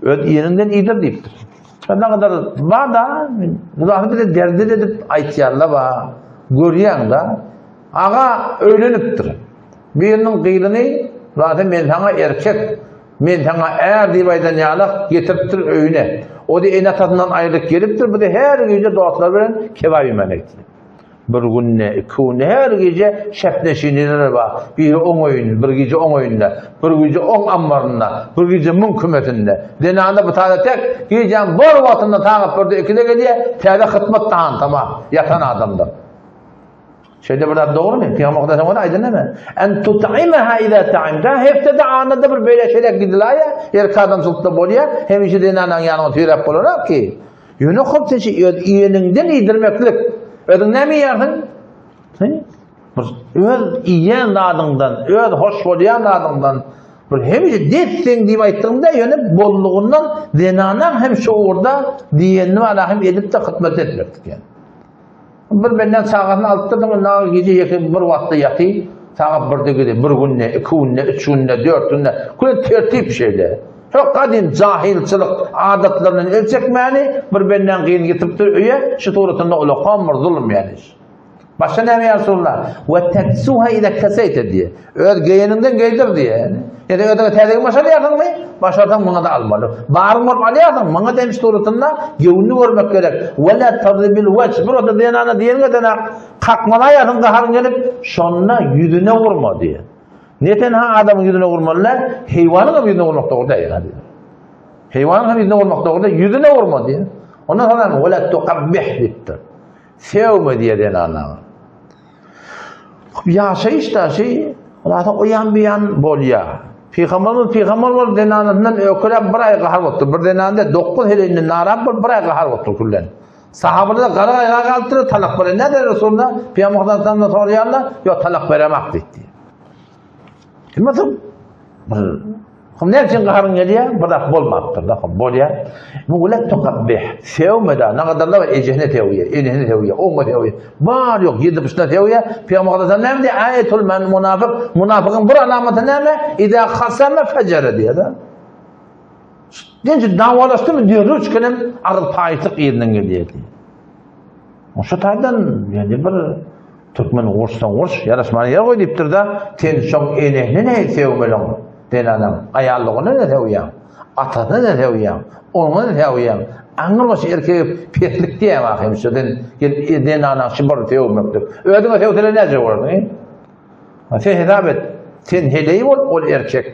Öz iýeniňden iýdir diýipdir. Şonda gadar bar-da, Hudaýy bize derdi edip aýtýarlar ba, görýäň-de. Aga öýlenipdir. Biriniň gyzyny, zaten men saňa erkek, men saňa är diýip aýdan ýalak getiripdir öýüne. O-da ene-atasyndan aýrylyp gelipdir, bu-da her gije dostlary bilen kebap iýmäne gitdi. Bir günde, iki günde, her gije şäpneşiniler bar. Biri oň öýünde, bir gije oň öýünde, bir gije oň ammarynda, bir gije muň kümesinde. Zenana bu taýda tek, gijäň bor wagtynda sagat birde, ikide gelýär, täze hytmat hantama, ýatan adamdan. Şeýle bir zat dogrumy? Pygamber Hudaý ony aýdan näme? En tut'imaha iza ta'imta. Hepdede anada bir beýle şeýle gidiläýä, erkek adam sultda bolýar, hemişe zenanaň ýanyna süýräp bolanok ki. Ýöne hop sen şi öz iýeniňden iýdirmeklik. Özüň näme iýýärsiň? Bir öz iýen zadyňdan, öz hoş bolýan zadyňdan bir hemişe desseň diýip aýtdygymda ýöne bollugyndan zenanaň hem şu ugurda diýenini wala hem edip-de hyzmat etmeklik ýa. Bir benden çagasyny alypdyrdyň, indi agyr gije ýeke bir wagtda ýaty, sagat birde gidi, bir günde, iki günde, üç günde, dört günde, küle tertip şeýle. Şo gadym jahylçylyk adatlaryndan el çekmäni bir benden gyny getiripdir öýe, şu suratynda ulakan bir zulum ýaly. Başga näme ýa Resulullah? We teksuha iza keseýte diýe. Öz geýeniňden geýdir diýe. Ýa-da özüňe täze geýim başarýarsyňmy? Başarsaň muňa-da almaly. Baryň bolup alýarsyň, muňa demiş suratynda göwnüni görmek gerek. We la tadribil wejh. Bir ota zenana diýeniňe denak kakmalaýarsyň gaharyň gelip, şonda ýüzüne urma diýe. Ne tenha adamyň ýüzüne urmaly däl, heýwanyň hem ýüzüne urmak dogry däl ýa diýe. Heýwanyň hem ýüzüne urmak dogry däl, ýüzüne urma diýe. Ondan soň we la tuqabbih diýipdir. Sögme diýe zenana. Ýaşaýyş daşy Rasa o ýan bu ýan bolýar. Pygamberimiz pygamber bolup zenanasyndan öküläp bir aý gahar bolupdyr. Bir zenanda 9 heleýinden narap bolup bir aý gahar bolupdyr küllen. Sahabalar gara gaýga galypdyr, talak beren näder Resulullah? Pygamber sallallahu soraýarlar, ýok talak beremak diýdi. Kimse bir Hum näme üçin gaharyň gelýär? Bir zat bolmapdyr da, hum bolýar. Mugulat tukabbih. Sewme-de, nagadarlar ejesine sewýär, enesine sewýär, oňa sewýär. Bar ýok, ýedi pyşyna sewýär. Pygamber aleyhisselam näme diýýär? Aýetul men munafyk. Munafygyň bir alamaty näme? Iza hasama fejere diýýär-de. Genç dawalaşdymy derrew çykan agyz paýyşlyk yzyndan gelýär diýýär. Şu taýdan ýani bir türkmen urşsaň urş, ýaraşmana ýer goý diýipdir-de, sen şoň enesini ne sögmeliň, zenanaň, aýallygyny ne sögýäň, atasyny ne sögýäň, oňa ne sögýäň, aňrybaşy erkege peslik diýýäň ahyryn şu sen gelip zenanaň şu bir sögmeklik. Özüňe sögseler näce bolarsyň? Sen hesap et, sen heleý bol, ol erkek.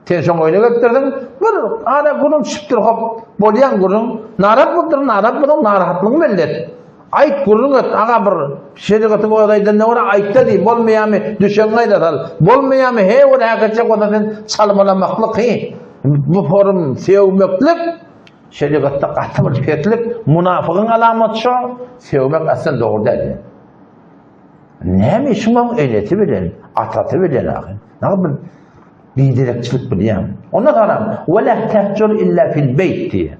Sen şoň öýüne gelipdirsiň, bir ara gürrüň düşüpdir, hop, bolýan gürrüň. Narat bolupdyr, narat bolsaň, narahatlygyňy belli et. Aýt, gürrüň et, aga bir şerigatyň öz aýdanyna görä aýtda diý, bolmaýamy, düşegiňi aýda sal. Bolmaýamy, he ol häketjek bolsa sen çalmalamaklyk, hi. Bu forum sögmeklik, şerigatda gaty bir peslik, munafygyň alamaty şo, sögmek aslynda dogry däl. Näme işiň bar enesi bilen, atasy bilen ahy? Näme bir biderekçilik bilýän. Onda garam, we la tahjur illa fil beýt diýýär.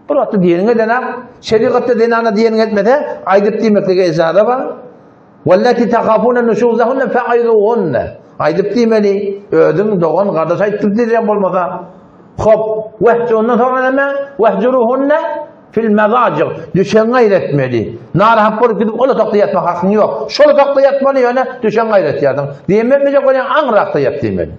Bir wagtda diýeniňe edenak, şerigatda zenana diýeniňe etmese, aýdyp diýmeklige ejaza bar. Wallati tahafuna nuşuzahunna fa'izuhunna. Aýdyp diýmeli, özüň dogan gardaş aýtdyp diýýän bolmasa. Hop, wehju ondan soňra näme? Wehjuruhunna Fil mezajig, düşegiňi aýry etmeli. Narahat bolup gidip ol otagda ýatmak hakyň ýok. Şol otagda ýatmaly ýöne düşegiňi aýry etýärsiň. Diýmemejek bolýaň aňrakda ýat diýmeli.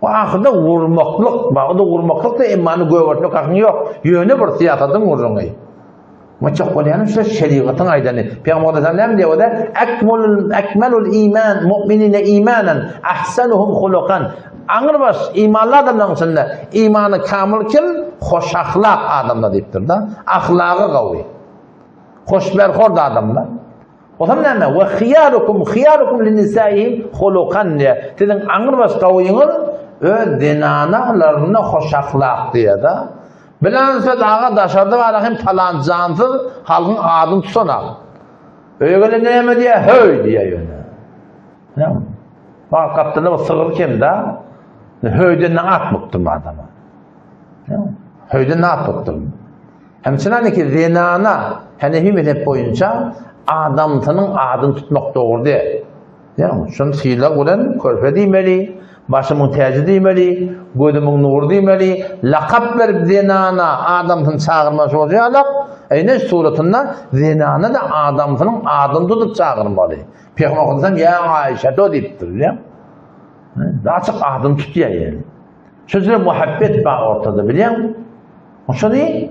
Bu ahyrda urmaklyk, bar, o-da urmaklyk da emmany gögertmek hakyň ýok. Ýöne bir syýasatyň gürrüňi. Muçak bolýanym şu şerigatyň aýdany. Pygamber aleyhisselam näme diýýär o-da? Ekmelul ekmelul iman mu'minine imanan ahsanuhum hulukan. Aňrybaş imanly adamlaryň içinde imany kamyl kim? Hoşahlak adamlar diýipdir-de. Ahlagy gawy. Hoşberhord adamlar. Otam näme? We hyýarukum hyýarukum linisaihim hulukan diýýär. Siziň aňrybaş gawyňyz öz zenanalaryna hoşahlak diýýär-de. Bilen söz aga daşarda bar hem palan jansyz halkyň adyny tutanak. Öýe gelende näme diýýär? Höý diýýär ýöne. Näme? Bak gapdalda bir sygyr kem-da. Höýden ne at bukdum adama. Höýden ne at bukdum. Hemçinan ki zenana Hanefi mezhep boýunça adamsynyň adyny tutmak dogry däl. Ýagny şuny sylag bilen körpe diýmeli, başymyň täji diýmeli, gözümiň nury diýmeli, lakap berip zenana adamsyny çagyrmaly şol ýalak, ene suratynda zenana-da adamsynyň adyny tutup çagyrmaly. Pygamber Muhammed ýa Aişe do diýipdir, bilýäň? Açyk adyny tutýar ýeri. Şo muhabbet bar ortada, bilýäň? Şony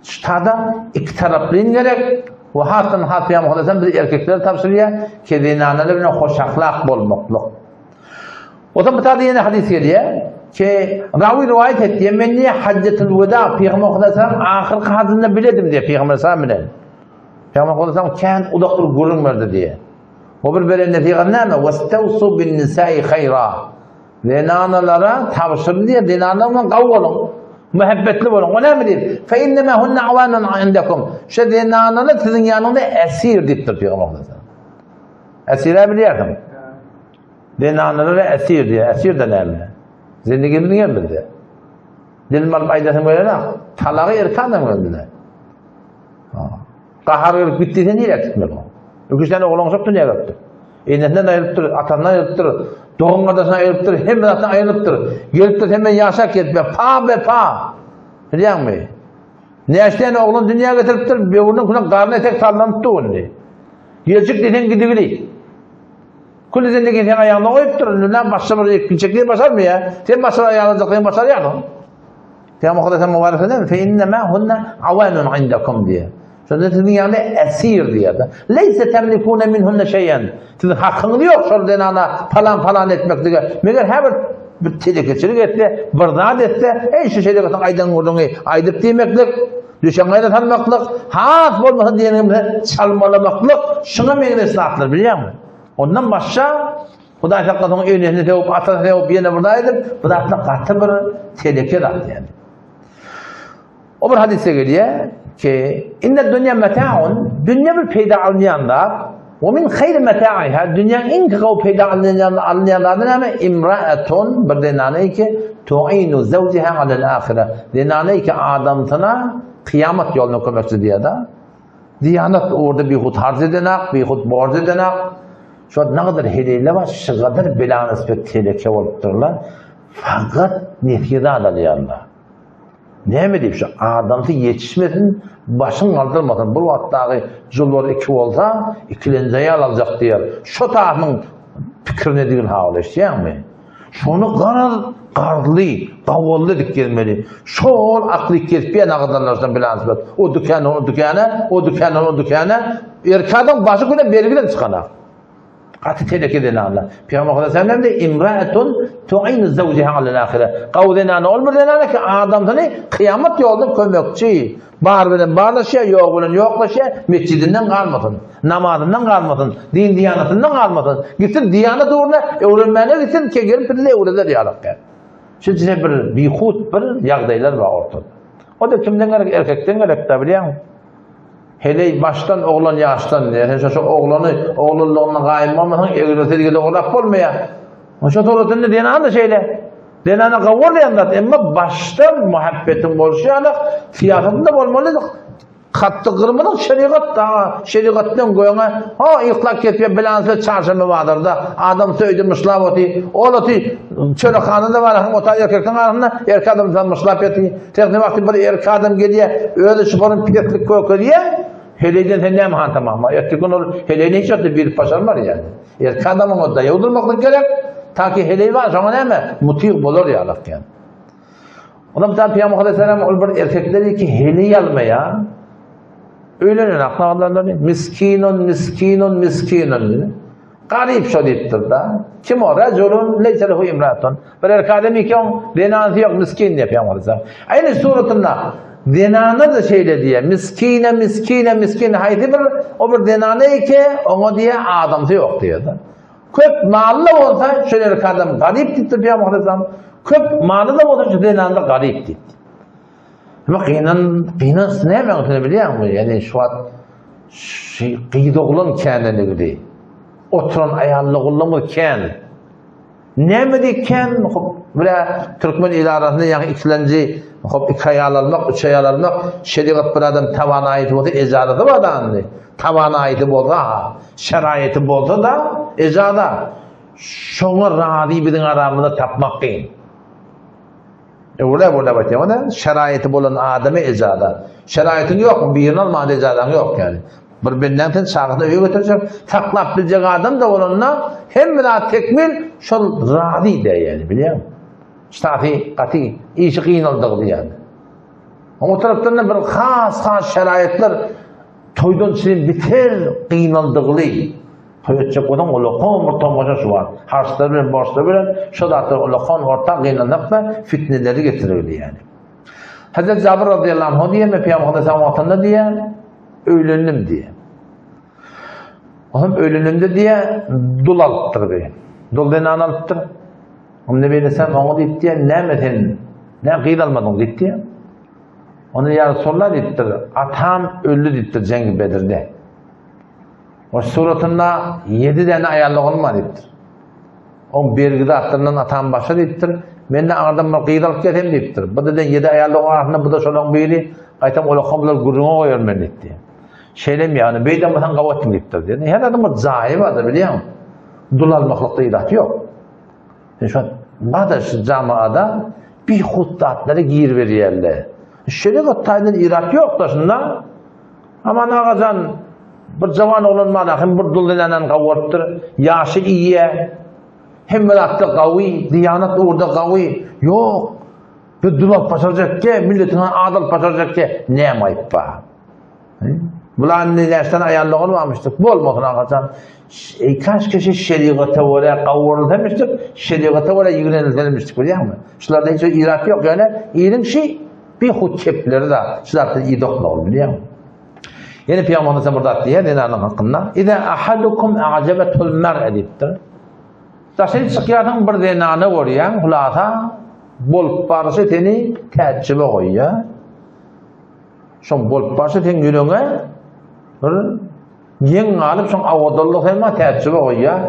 ştada iki taraplaýyn gerek we hasdan has Pygamber Muhammed biz erkeklere tabşyrýar ki zenanalar bilen hoş ahlak bolmaklyk. O zaman bu taýda ýene hadys gelýär ki rawi riwaýat etdi men niýe hajjatul weda Pygamber Muhammed ahyrky hajynda biledim diýip Pygamber sallam bilen. Pygamber Muhammed kän uzak bir gürrüň berdi diýe. O bir beren nesihat näme? Wastawsu bin nisai haýra. Zenanalara tabşyrdy diýe, zenanalar bilen gawy boluň. Muhabbetli boluň. O näme diýip? Fe innema hunna awanun indakum. Şu zenanalar siziň ýanyňyzda esir diýipdir Pygamber Muhammed. Esir bilýärsiň. Zenanalara esir diýe. Esir de näme? Zindigimiz gelmedi. Dilim alyp aýdasym gelenok. Talagy erkek adam geldi. Gahar gelip git diýse nirä gitmeli o? Üç tane oglan şok dünýä gelipdir. Enesinden aýrylypdyr, atasyndan aýrylypdyr, dogan gardaşyndan aýrylypdyr, hemme zatdan aýrylypdyr. Gelipdir sen men ýaşap gelip pa be pa. Bilýäňmi? Näçe tane oglan dünýä getiripdir, böwrüniň küne garny etek sallanyp dur indi. Geljek diýseň gidigili. Külli zindigi seň aýagyna goýupdyr, indi näme başga bir ýetginjek diýip başarmaýar. Sen başga aýalajak sen başarýarsyň. Peygamber Hudaýdan mübarek eden fe innema hunna awanun indakum diýär. Şonda siziň ýanyňda esir diýär. Leýse temlikuna minhunna şeýen. Siziň hakyňyz ýok şol zenana palan palan etmeklige. Meger her bir bir telekeçilik etse, bir zat etse, eý şu şerigatyň aýdan gürrüňi aýdyp diýmeklik, düşen gaýra salmaklyk, has bolmasa diýeniňe çalmalamaklyk, şuňa meňzeş zatlar bilýäňmi? Ondan başga Hudaý saklasyn enesini sögüp, atasyny sögüp, ýene bir zat edip, bu zatlar gaty bir teleke zat ýani. O bir hadysda gelýär ki, inne dünýä metaun, dünýä bir peýda alynýan zat. Wa min haýri meta'iha dünýäň iň gowy peýda alynýan alynýan zady näme? Imra'atun bir zenana ki tu'inu zawjiha alal ahire. Zenana ki adamsyna kyýamat ýoluna kömekçi diýýär-de. Diýanat ugurda bihut harç edenak, bihut borç edenak. Şu wagt nagadar heleýler bar, şygadar bela nispet teleke bolupdyrlar. Fakat nesýe zat alýarlar. Näme diýip şu adamsy ýetişmesin, başyn galdyrmasyn. Bir wagt dagy julbar iki bolsa, ikilenji aýal aljak diýer. Şo taýynyň pikirini digin hawl eşidýäňmi? Şony garaz garzly, gawally edip gezmeli. Şol akly kesip ýene agzanlardan bilansbet. O dükandan o dükana, o dükandan o dükana. Erkek adam başy güne bergiden çykanak. Gaty teleke zenanlar. Pygamber sallallahu aleyhi ve sellem de imraetun tu'inu zawjiha alal ahire. Gawy zenana ol bir zenana ki adamsyny kıyamet ýolunda kömekçi. Bar bilen barlaşýar, ýok bilen ýoklaşýar, mesjidinden galmasyn, namazyndan galmasyn, din diýanatyndan galmasyn. Gitsin diýanat ugruna öwrenmäne gitsin, ke gelip bizi öwreder ýalak. Şu jine bir bihut bir ýagdaýlar bar ortada. O da kimden gerek, erkekden gerek da bilýäň. Heleý başdan oglan ýaşdan diýýär. Sen şo oglany oglanlygyndan gaýym bolmasaň, egrese ýigide oglap bolmaýar. Şo suratynda zenan da şeýle. Zenana gawur diýen zat, emma başdan muhabbetiň bolşy ýaly syýasatynda bolmaly. Katdy gyrmyzyň şerigat da, şerigatdan göňe, ha yklak kesýär bilansa çarşenbe bazarda adam söýdi myşlap oty, ol oty çörekhanada bar, hem ota erkekden arasynda erkek adam myşlap ýaty. Tehni wagty bir erkek adam gelýär, özi şuparyň peslik kökezýär, heleýden sen näme han tamam? Erteki gün ol heleýini hiç wagtda bilip başarmar ýaly. Erkek adamyň o daýaw durmaklyk gerek, ta ki heleý bar, şoňa näme? Mutyg bolar ýaly eken. Ondan bir tane Peygamber Aleyhisselam ol bir erkekleri ki heleý almaýar. Öýlenen aklanlarny miskinun miskinun miskinun diýdi. Garyp şo diýipdir-da. Kim o? Rajulun leysa lehu imratun. Bir erkek adam eken, zenanasy ýok, miskin diýip Peygamber Aleyhisselam. Aýny suratynda zenana da şeýle diýýär. Miskine, miskine, miskine haýsy bir o bir zenana eke, oňa diýýär adamsy ýok diýýär. Köp mally bolsa şol erkek adam garyp diýipdir Peygamber Aleyhisselam. Köp maly da bolsa şu zenana garyp diýipdir. Ama gynan, gynans näme öňsüne bilýäňmi? Ýani şu wagt şu gyz oglan känenigidi. Oturan aýally oglanlar kän. Näme diýip kän? Hop, bire türkmen il arasynda ýaňy ikilenji, hop iki aýal almak, üç aýal almak, şerigat bir adam tawanaýyty bolsa ejazaty bar da indi. Tawanaýyty bolsa, şeraýaty bolsa da ejaza. Şoňa razy biziň aramyzda tapmak kyn. Öwrä burada batýar. Ona şeraýaty bolan adamy ejaza. Şeraýatyň ýokmy? Birini almaga ejazaň ýok ýaly. Bir benden sen çagasyny öýe götürjek, saklap biljek adam da bolanda hemme zat tekmil, şol razy diýýär ýaly, bilýäňmi? Ştaty gaty işi gynaldygy ýaly. Oň tarapdan da bir has-has şeraýatlar toýdan çyn biter gynaldygyly. Toý etjek bolsaň ulakan bir tomaşa şu wagt. Harçlar bilen borçlar bilen şo zatlar ulakan orta gynanakda fitneleri getirirdi ýaly. Hazret Jabir radiyallahu anhu diýen men Peygamber sallallahu wagtynda diýen öýlendim diýen. Olam öýlenende diýen dul alypdyr bir. Dul zenan alypdyr. Onda beýlesem oňa diýip diýen näme sen näme gyz almadyň diýip diýen. Onda ýa Resulullah diýipdir, atam öldi diýipdir Jengi Bedirde. O suratynda ýedi däne aýal oglan bar diýipdir. Oň bergi zatlaryndan atam başa diýipdir. Men de aňyrdan bir gyz alyp gelsem diýipdir. Bu da ýedi aýal oglan arasynda bu da şolaň biri. Gaýtam olakan bular gürrüňe goýar men diýipdi. Şeýlem ýagny beýdem bolsaň gabat diýipdir. Diýdi. Her adamyň bir jaýy bardyr bilýäňmi? Dul almaklykda ilat ýok. Sen şu bada şu jamaada bihut zatlara giriberýärler. Şeýle taýdan ilat ýok da şunda. Aman agajan bir jawan oglan bar hem bir dul zenanany gawarypdyr. Ýaşy iýe. Hemme zatda gawy, diýanat ugurda gawy. Ýok. Biz dul alyp başarjakge, milletiň ad alyp başarjakge näme aýyp bar? Bular indi näçe tane aýal oglan barmyşdyk. Bolmasyn agajan. Ey kaş kişi şerigata görä gawurylsamışdyk, şerigata görä ýigrenilsemişdik bilýäňmi? Şularda hiç bir irat ýok, ýöne iliň şi Bihut kepleri da şu zatdan iyi dokmaly bilýäňmi? Ýene Pygamberimiz bir zat diýýär zenanyň hakynda. Iza ahadukum a'jabatul mar'a diýipdir. Daşary çykýarsyň bir zenany görýäň, hulasa bolup barşy seni täjjübe goýýar. Şoň bolup barşy seň ýüregiňe bir. Geň galyp şoň awadanlygy hem täjjübe goýýar.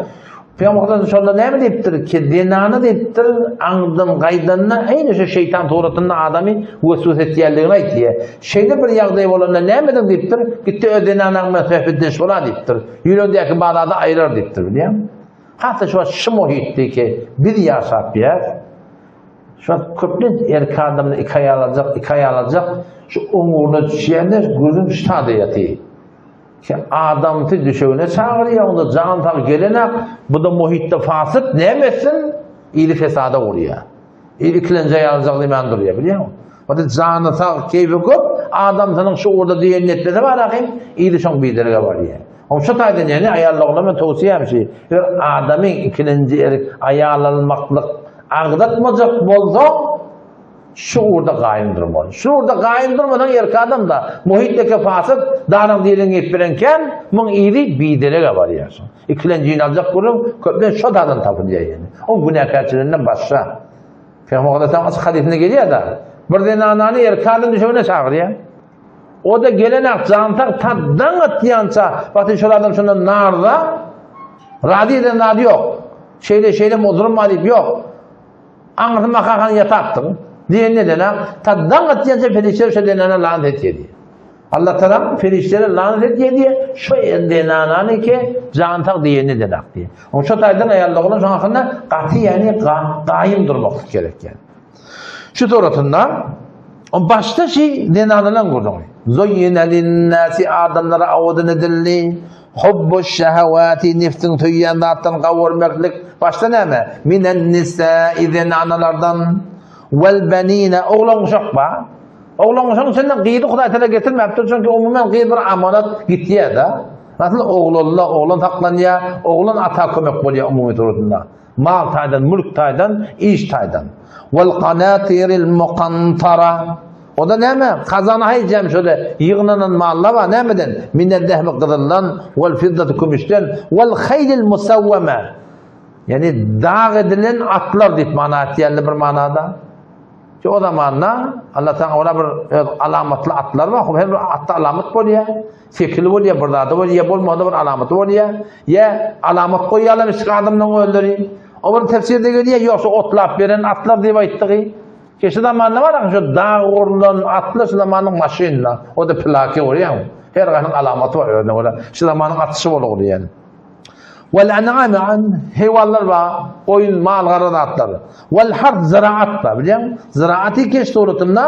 Pygamber şonda näme diýipdir? Ki zenany diýipdir, aňdan gaýdanda eýni şu şeýtan suratynda adamy weswese etýänligini aýtýar. Şeýle bir ýagdaý bolanda näme ediň diýipdir? Gitde öz zenanaň bilen söhbetdeş bola diýipdir. Ýüregindäki bazady aýyrar diýipdir, bilýäňmi? Has-da şu wagt şu muhitde ki biz ýaşap ýäs. Şu wagt köplenç erkek adamlar iki aýal aljak, iki aýal aljak, şu oňuryna düşýänler gözüň şada ýatyr. Ki adamsy düşegine çagyrýar, onda jan sag gelenak, bu-da muhitde fasyt, näme etsin? Ili fesada urýar. Il ikilenji aýal aljak diýmän durýar, bilýäňmi? Ody jany sag, keýpi köp, adamsynyň şu ugurda diýenini etmese bar ahym, ili şoň biderege barýar. Oň şu taýdan ýene aýallygyna men towsiýem şi, bir adamy ikilenji er aýal almaklyk agzatmajak bolsaň, şu ugurda gaýym durmaly. Şu ugurda gaýym durmasaň erkek adamda muhit eke fasyt, danyň diliň gep bilen kän, muň yzy biderege barýar. Ikilenjini aljak gürrüň köplenç şo taýdan tapylýar ýene. Oň günäkärçiliginden başga. Pygamber aleyhisselam açyk hadysynda gelýär-de, bir zenanany erkek adam düşegine çagyrýar. O-da gelenak jansak ta daň atýança, wagty şol adam şondan narza, razy eden zady ýok. Şeýle şeýle ozurum bar diýip ýok. Aňyrsy makakan ýatapdyr. Diýen neden-a, ta daň atýança perişdeler şo zenana lanat etýär diýýär. Allah Taala perişdelere lanat etýär diýýär, şo zenanany ki jansak diýen neden-ak diýýär. Oň şo taýdan aýallar bolan şoň hakynda gaty ýani gaýym durmaklyk gerek ýani. Şu suratynda o başda şey zenanalan gürrüňi. Zuyyine linnâsi adamlara awadan edildi. Hubbu şehewâti nefsiň söýýän zatdan gawurmaklyk. Başda näme? Minen nisâi zenanalardan wel benine oglan uşak ba. Oglan uşagyň içinde gyzy Hudaý Teala getirmäpdir. Çünki umuman gyz bir amanat gitýär-de. Nasıl oglanla oglan saklanýar, oglan ata kömek bolýar umumy suratynda. Mal taýdan, mülk taýdan, iş taýdan. Wal qanatiril muqantara. O da näme? Kazana haýjam şöyle ýygnanan mallar bar nämeden? Minel zehbi gyzyldan, wal fiddati kümüşden, wal haýlil musawwama. Ýani dag edilen atlar diýip mana atýarlar bir manada. Ki o zamanda Allah Taala ola bir öz alamatly atlar bar. Her bir atda alamat bolýar. Sekili bolýar, bir zady bolýar, bolmasa bir alamaty bolýar. Ýa alamat goýýarlar işik adamlaryň özleri. O bir tefsirde gelýär, ýogsa otlap beren atlar diýip aýtdygy. Ki şu zamanda bar şu dag gurlan atlar şu zamanyň maşynda. O da plaka görýäň. Her ganyň alamaty bar özüne görä. Şu zamanyň atyşy bolup diýen. Wal an'am an heýwanlar bar, goýun, mal, gara zatlar. Wal harf ziraat bar, bilýäň? Ziraaty keş suratynda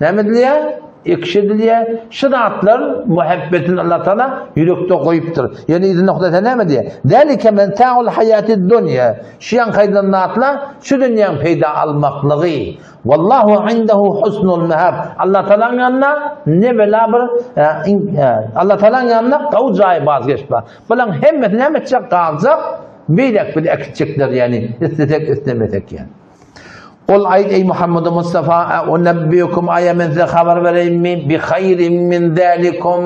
näme edilýär? Ekiş edilýär. Şu zatlar muhabbetini Allah Taala ýürekde goýupdyr. Ýöne yzynda Hudaý Taala näme diýýär? Zalike meta'ul hayatid dunýa. Şu ýaňky aýdylan zatlar şu dünýäň peýda almaklygy. Wallahu indehu husnul mehab. Allah Taalanyň ýanynda ne bela bir e, e, Allah Taalanyň ýanynda gowy jaý bazgeç bar. Bularyň hemmesi näme etjek? Galjak, beýlek bir äkitjekler ýani islesek islemesek ýani. Ol aýt eý Muhammed Mustafa a unabbiukum aýa men size habar bereýinmi bi haýrin min zalikum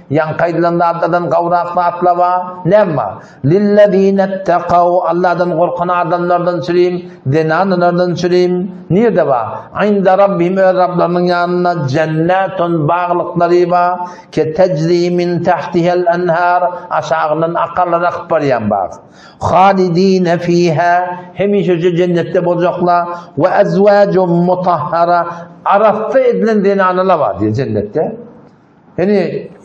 ýaňky aýdylan zatlardan gowrak zatlar bar. Näme bar? Lillezine ittakaw Allahdan gorkan adamlardan çürim, zenanalardan çürim. Nirde bar? Inda rabbihim öz Rablarynyň ýanynda jennetun baglyklary bar. Ke tejri min tahtihel enhar aşagyndan akarlar akyp barýan bag. Halidine fiha hemişe şu cennetde boljaklar we ezwacun mutahhara arassa edilen zenanalar bar diýär cennetde. Ýani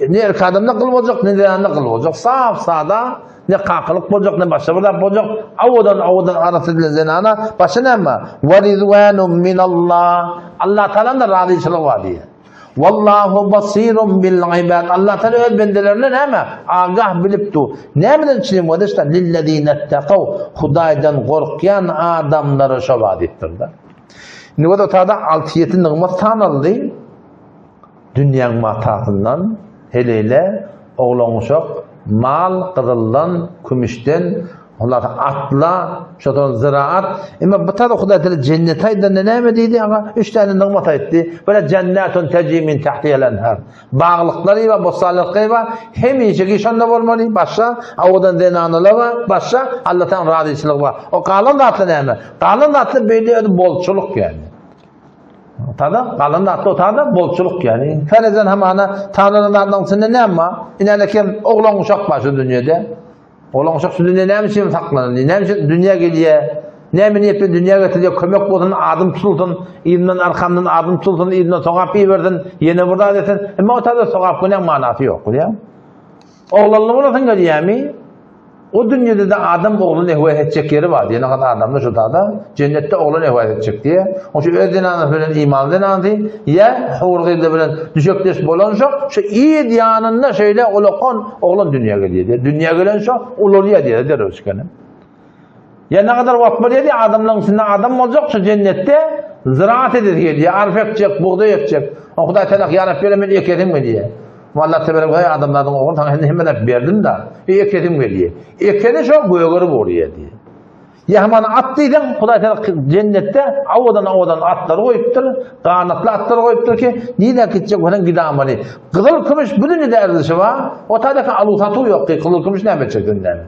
ne erkek adamda gyl boljak, ne zenanda gyl boljak. Saf, sada, ne kakalyk boljak, ne başga bir zat boljak. Awadan awadan arasy edilen zenana başga näme? Wa rizwanun minallah. Allah Taala'nın da razyçylygy bar diýär. Wallahu basirun bil ibad. Allah Taala öz bendelerine näme? Agah bilip dur. Nämeden üçin boldy? İşte lillezine taqaw. Hudaýdan gorkýan adamlara şo bar diýipdir-de. Indi bu da 6-7 nygmat sanaldy. Dünýäň matasyndan heleýle, oglan-uşak, mal, gyzyldan, kümüşden, ondan soň atla, şodan zyraat. Emma bu taýda Hudaý Teala jenneti aýdanda näme diýdi aga? Üç täne nygmat aýtdy. Bire jennetun tejri min tahtihal enhar. Baglyklary we bossanlyklary bar. Hemişeki şonda bolmaly. Başga owadan zenanalar bar. Başga Allahdan razyçylygy bar. O galan zatlar näme? Galan zatlar beýle özi bolçulyk ýaly. Tada galan zatda otada bolçulyk ýani. Ferezen hamana tanalan zatlaryň içinde näme bar? Inäle kem oglan uşak bar şu dünýede. Oglan uşak şu dünýe näme üçin saklanyldy? Näme üçin dünýä gelýär? Näme niýet bilen dünýä getirilýär? Kömek bolsun, adym tutulsyn, yzyndan arkamdan adym tutulsyn, yzyndan sogap ibersin, ýene bir zat etsin. Emma otada sogap günäň manasy ýok, bilýäňmi? Oglanly bolasyň gelýärmi? O dünýede-de adam ogluny höwes etjek ýeri bar diýen hat adamda şu tada jennetde oglan höwes etjek diýe. Oň üçin öz zenanasy bilen imanly zenanasy ýa hur gyzly bilen düşekdeş bolan şo şu yz ýanynda şeýle ulakan oglan dünýä gelýär diýe. Dünýä gelen şo ulalýar diýe derrew çykany. Ýa nägadar wagt bolýar diýe adamlaryň içinde adam boljak şu jennetde ziraat edesi gelýär, arpa ekjek, bugdaý ekjek. O Hudaý Teala ýa Rabbi men ekesim gelýär. Walla teberek we adamlaryň ogul saňa hemme zat berdim da, e, ekesim gelýär. Ekeni şo gögerip urýar diýe. Ýa haman at diýseň, Hudaý Teala jennetde awadan-awadan atlar goýupdyr, ganatly atlar goýupdyr ki, nirä gitjek bolsaň gidamaly. Gyzyl kümüş bu dünýede erzişi bar, o taýda aluw-satuw ýok ki, gyzyl kümüş näme etjek sen näme?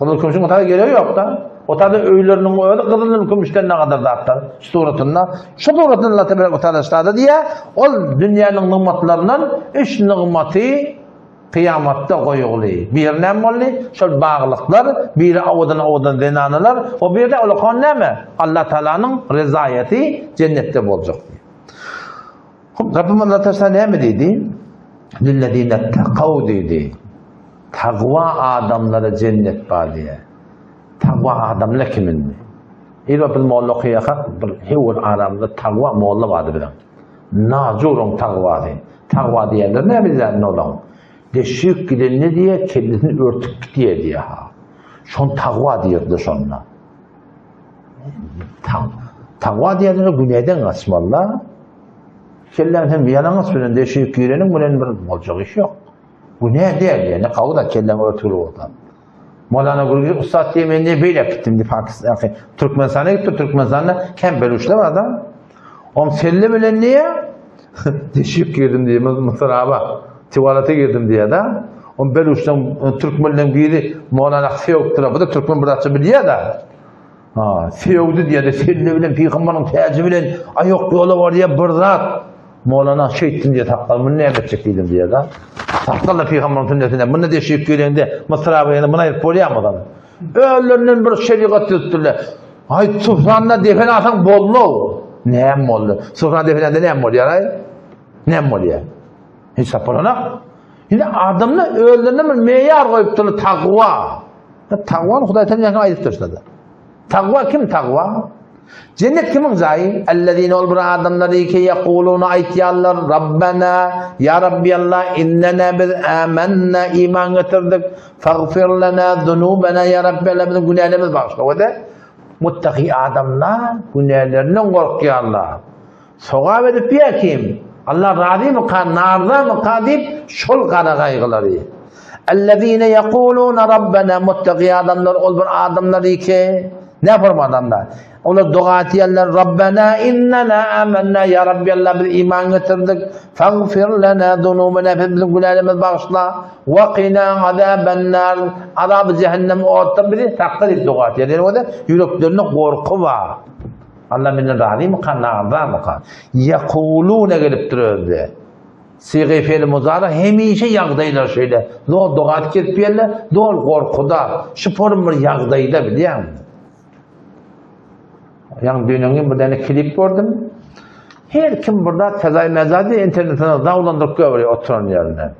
Gyzyl kümüşiň otagda geregi ýok-da. Otagda öýleriniň özi gyzyldan kümüşden nagadar zatlar şu suratynda. Şu suratynda Allah tebarek we taala şada diýýär, ol dünýäniň nygmatlaryndan üç nygmaty kyýamatda goýuldy. Biri näme boldy? Şol baglyklar, biri owadan-owadan zenanalar, o biri-de ulakan näme? Allah Taalanyň rezaýaty jennetde boljak diýýär. Hop, Rabbim Allah Teala näme diýdi? Lillezine takaw diýdi. Takwa adamlara jennet bar diýýär. Takwa adamlar kim indi? Ýa biz molla okaýarkak bir höwür aramyzda takwa molla bardy biziň. Najuryň takwasy. Takwa diýenler näme bilýär olaň? Deşik gidende diýýär, kellesini örtüp gidýär diýýär ha. Şon takwa diýerdi şonda. Takwa diýenlere günäden gaçmaly-da. Kelläň hem ýalaňaç bilen deşik gireniň bilen bir boljak iş ýok. Günä däl ýöne gawy-da kelläň örtügli bolsa. Molana Gürgüji ussat diýe men ne beýle gitdim diýip Pakistan, Türkmenistana gitdim, Türkmenistanda kem beluşlar bar da. Om selle bilen niýe deşik girdim diýe Mısıraba, Tiwalata girdim diýe da. Om beluşdan türkmenleň biri Molana sögüpdir. Bu da türkmen bir zatça bilýär da. Ha, sögdi diýe selle bilen pygambaryň täji bilen aýak ýola barýar bir zat. Molana şeýtdim diýe sakgal, muny näme etjek diýdim diýe da. Sakgal da pygambaryň sünnetine, muny deşip gelende Mısıraba ýene muny aýryp bolýarmy o zaman? Özlerinden bir şerigat düzüpdirler. Aý, Subhanna defen alsaň boldy. Näme boldy? Subhanna defen alanda näme bolýar aý? Näme bolýar? Hiç zat bolanok. Indi adamlar özlerine bir meýar goýupdyrlar takwa. Takwany Hudaý Teala näme aýdypdyr şurada? Takwa kim takwa? Jennet kimiň jaýy? Ellezine ol bir adamlar ki ýekuluna aýtýarlar Rabbena ýa Rabbi Allah innena biz amenna iman getirdik fagfir lena zunubena ýa Rabbi Allah biziň günälerimizi bagyşla. Wede muttaki adamlar günälerinden gorkýarlar. Sogap edip ýa kim? Allah razymyka, narzamyka diýip şol gara gaýgylary. Ellezine ýekuluna Rabbena muttaki adamlar ol bir adamlar ki ne formadanda? Olar doga etýärler Rabbena innena amenna ýa Rabbi Allah biz iman getirdik. Fagfir lena zunubena biziň günälerimizi bagyşla. Wa qina azabannar azaby cehennem otdan bizi sakla diýip doga etýärler. Ýöne ýüreklerinde gorky bar. Allah menden razymyka, narzamyka? Ýekulune gelipdir özde. Sygy fe'li muzara hemişe ýagdaýlar şeýle. Zol doga edip gezip ýerler, zol gorkuda, şu form bir ýagdaýda bilýäňmi? Ýaňy düýn bir däne klip gördüm. Her kim bir zat fezaý mezady internetine zawlandyryp göwrüyor oturan ýerinde.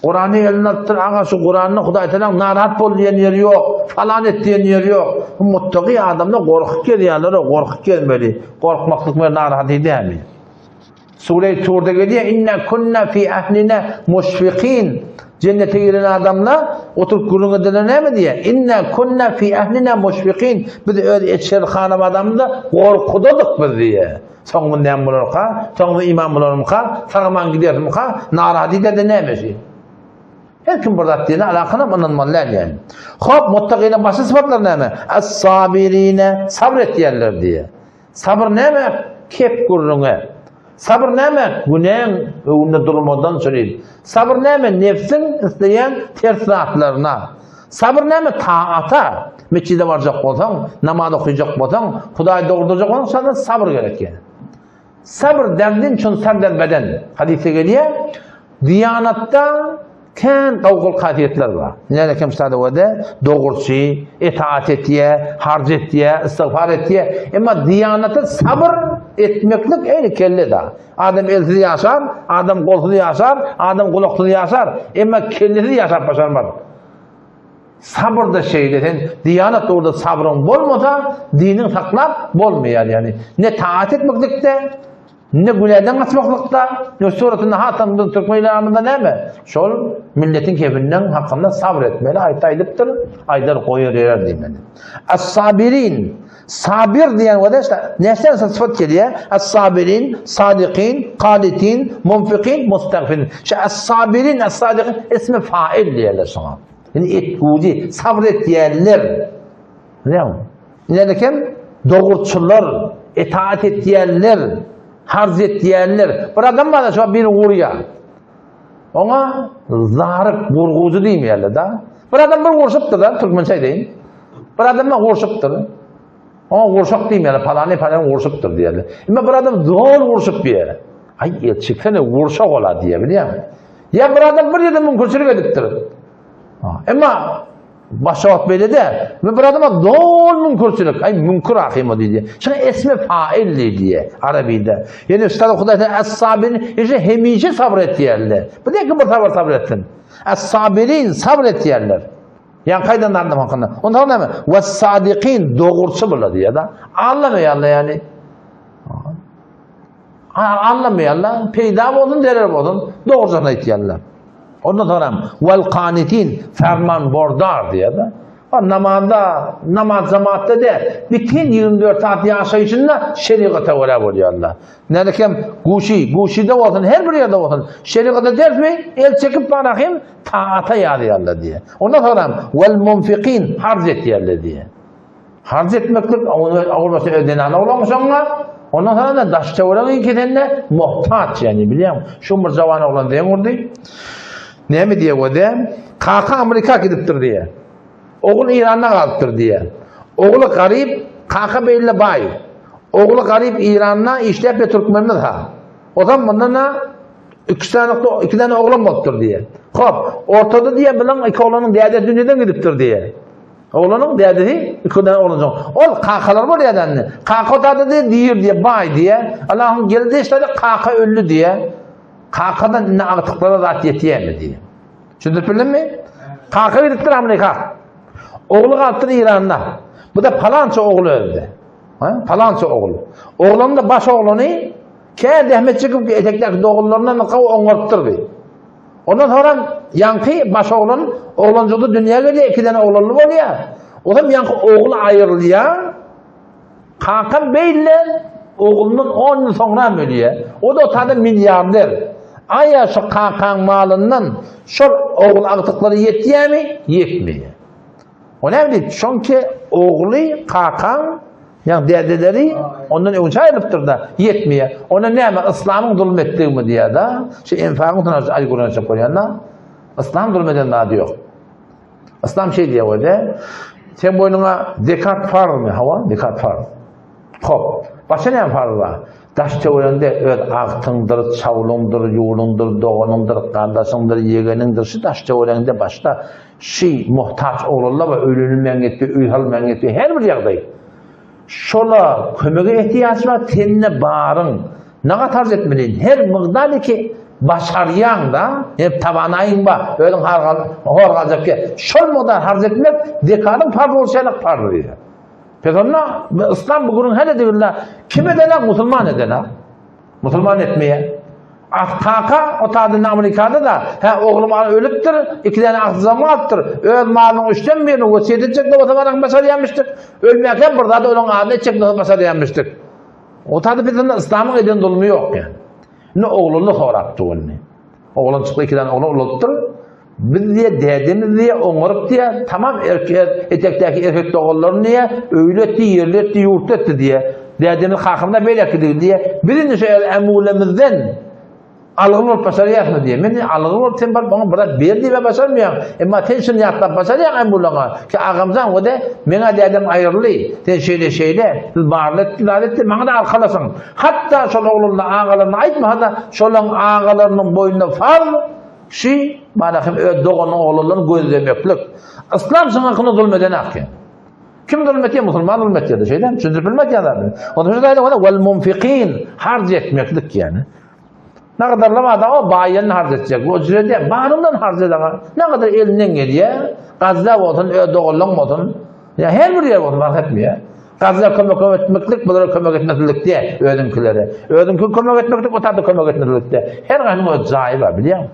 Kurany eline alypdyr, aga şu Kuranda Hudaý Teala narahat bol diýen ýeri ýok, falan et diýen ýeri ýok. Bu muttaki adamlar gorkup gezýärler, gorkup gezmeli. Gorkmaklyk bilen narahat edýärmi? Sure-i Turda gelýär, inna kunna fi ahlina muşfikin. Jennete giren adamlar oturyp gürrüň edenler näme diýýär? Inna kunna fi ahlina muşfikin. Biz öz eçer hanabadamyzda gorkudadyk biz diýýär. Soňumyz näme bolarka? Soňumyz iman bolarmyka? Sag-aman giderismika? Narahat eder-de näme şi? Her kim bir zat diýene alakanam ynanmaly däl ýaly. Hop, muttakynyň başy sypatlary näme? As-sabirine, sabr etýärler diýýär. Sabyr näme? Kep gürrüňe. Sabyr näme? Günäň öňünde durmadan çürin. Sabyr näme? Nebsiň isleýän ters zatlaryna. Sabyr näme? Taata. Metjide barjak bolsaň, namaz okajak bolsaň, Hudaýy dogurdyrjak bolsaň, şonda sabyr gerek ýene. Sabr derdin çün sar der beden. Hadisde gelýär. Diýanatda kän gowgul hasiýetler bar. Näle kem sada wede dogruçy, itaat etýä, harç etýä, istigfar etýä. Emma diýanata sabr etmeklik eýni kelle da. Adam elsiz ýaşar, adam golsuz ýaşar, adam gulaksyz ýaşar, emma kellesiz ýaşap başarmaz. Sabyr-da şeýle, sen diýanat ugrunda sabryň bolmasa, diniň saklap bolmaýar, ýagny ne taat etmeklikde, ne günäden gaçmaklykda, ne suratynda hasam biz türkmen ilamynda näme? Şol milletiň kefiniň hakynda sabr etmeli, aýtsa aýdypdyr, aýdar goýar ýerer diýmeli. As-sabirin, sabir diýen wada işte näçe syfat gelýär? As-sabirin, sadikin, qanitin, munfikin, mustagfirin. Şu as-sabirin, as-sadikin ismi fail diýerler şoňa. Indi etgüji, sabr etýänler. Bilýäňmi? Ine kim? Dogruçyllar, itaat etýänler, harç etýänler. Bir adam bar, şo biri urýar. Oňa zaryp gurgujy diýmeýärler da. Bir adam bir urşupdyr da, türkmençe aýdaýyn. Bir adam bir urşupdyr. Oňa gurşak diýmeýärler, palany palany gurşupdyr diýerler. Emma bir adam zol gurşup diýer. Aý, ýetişiksene gurşak ola diýer, bilýäňmi? Ýa bir adam bir ýerde müňkürçilik edipdir. Emma başga wagt beýle däl. Bir adama zol müňkürçilik, aý müňkür ahym o diýdi. Şuňa esme fail diýdi arabida. Ýöne üstad Hudaý as-sabirin, ýa hemişe sabr etýärler. Bu näki bir sabr sabr etsin. As-sabirin sabr etýärler. Ýa kaýdan adam hakynda. Ondan näme? Was-sadikin dogruçy bular diýýär-de. Allamaýarlar ýani. Anlamaýarlar, peýda bolsun, zerer bolsun, dogrusyny aýtýarlar. Ondan soňra wal qanitin ferman bordar diýýär-de. Ha namazda, namaz jemaatda de bütün 24 saat ýaşaýşynda şerigata görä bolýarlar. Nädekem guşy, guşyda bolsun, her bir ýerde bolsun, şerigata dersmi, el çekip barahym taata ýazýarlar diýýär. Ondan soňra wal munfiqin harç etýärler diýýär. Harç etmeklik ogul bolsa öz zenana oglan şoňa, ondan soňra da daş töweregiň kesende muhtaç ýani bilýäň. Şu bir jawan oglan zeň urdy. Näme diýýär o-da? Kaka Amerika gidipdir diýýär. Ogul Iranda galypdyr diýýär. Ogly garyp, kaka beýle baý. Ogly garyp Iranda işläp ýa türkmenimiz ha. Ozam mundan da iki sany iki däne oglan bolupdyr diýýär. Hop, ortada diýýär bilen iki oglanyň dädesi dünýeden gidipdir diýýär. Oglanyň dädesi iki däne oglanjyk. Ol kakalar bolýar indi. Kaka dada diýe diýir diýe baý diýe. Allah'ın geldi işte kaka öldi diýe. Kakadan indi agtyklara zat ýetýärmi diýe. Düşündirip bildimmi? Kaka gidipdir Amerika. Ogly galypdyr Iranda. Bu da palança ogly öldi. Ha? Palança ogul. Oglan da baş oglany kä zähmet çekip etekdäki doganlaryndan gawy oňarypdyr bi. Ondan soňra ýaňky baş oglan oglanjykda dünýä gelýär, iki däne oglanly bolýar. Ondan ýaňky ogul aýrylýar. Kakam beýle oglundan 10 ýyl soňra ölýär. O da otada milliarder. Aýa şu kakaň malyndan şol ogul agtyklary ýetýärmi? Ýetmeýär. O näme diýip? Şonki ogly kakaň Ýa dädeleri ondan öňçe aýrylypdyr-da, ýetmeýär. Onda näme, yslamyň zulum etdigimi diýýär-de, şu enfagyň üstüne aý gürlenjek bolýan-da. Yslam zulum eden zady ýok. Yslam şeý diýýär özi. Sen boýnuňa zekat farzmy? Hawa, zekat farz. Hop, başga näme farz bar? Daş töweregiňde öz agtyňdyr, çawlyňdyr, ýurduňdyr, doganyňdyr, gardaşyňdyr, ýegeniňdir, şu daş töweregiňde başda Şi muhtaç oglanlar bar, öýlenilmän gitdi, öý salynman gitdi, her bir ýagdaý. Şola kömege ehtiýaç bar, sende baryň. Nagat harç etmeli, her mygdar ki başarýaň-da, hem tawanaýyň bar, özüň har hor galjak ýer. Şol mygdar harç etmek zekatyň parz bolşy ýaly parz diýýär. Pes onda yslam bu gürrüň hele diginde kim edenak, musulman edenak. Musulman etmeýär. Ah kaka o taýda Amerikada-da, hä oglum ölüpdir, iki däne agtyjagym galypdyr. Öz malynyň üçden birini wesýet etjek bolsa bana başarýarmyşdyk. Ölmäkä bir zady olaň adyna etjek bolsa başarýarmyşdyk. O taýda bizde yslamyň eden zulmy ýok ýa. Indi ogluny sorapdy indi. Oglan çykdy, iki däne oglan ulalypdyr. Biz diýe, dädemiz diýe, oňaryp diýe, tamam erkek, etekdäki erkek doganlaryny diýe, öýli etdi, ýerli etdi, ýurtly etdi diýe. Dädemiz kakamyz beýleki diýe. Biz indi şu ämulemizden. Algyr bolup başarýarsyňmy diýýär. Men algyr bolup sen baryp oňa biraz ber diýip başarmaýaň. Emma sen şuny ýatlap başarýaň hem bulaňa. Ki agamjan o-da meňä dädem aýryldy. Sen şeýle şeýle, siz barly etdi, zat etdi, maňa-da arkalaşyň. Hatda şol oglanlar agalaryna aýtmasa-da, şolaň agalarynyň boýnuna farz şi bana hem öz doganyň oglanlaryny gözlemeklik. Yslam şuň hakyna zulm edenak. Kim zulm etýär? Musulman zulm etýär. Şeýdämi? Düşündirip bilmez ýa zadyny. Onda şu zaýda ol wal munfiqin harç etmeklik ýani. Ne kadarlam adam o baýanyny harç etjek. O jüre diýär, baryndan harç eder. Ne kadar elinden gelýär. Gazda bolsun, öz doganlaň bolsun. Ya her bir ýer bolsun, fark etmeýär. Gazda kömek etmeklik, bulara kömek etmeklik diýär özüňkilere. Özüňki kömek etmeklik, o tarda kömek etmeklik diýär. Her gaýsynyň öz jaýy bar, bilýäňmi?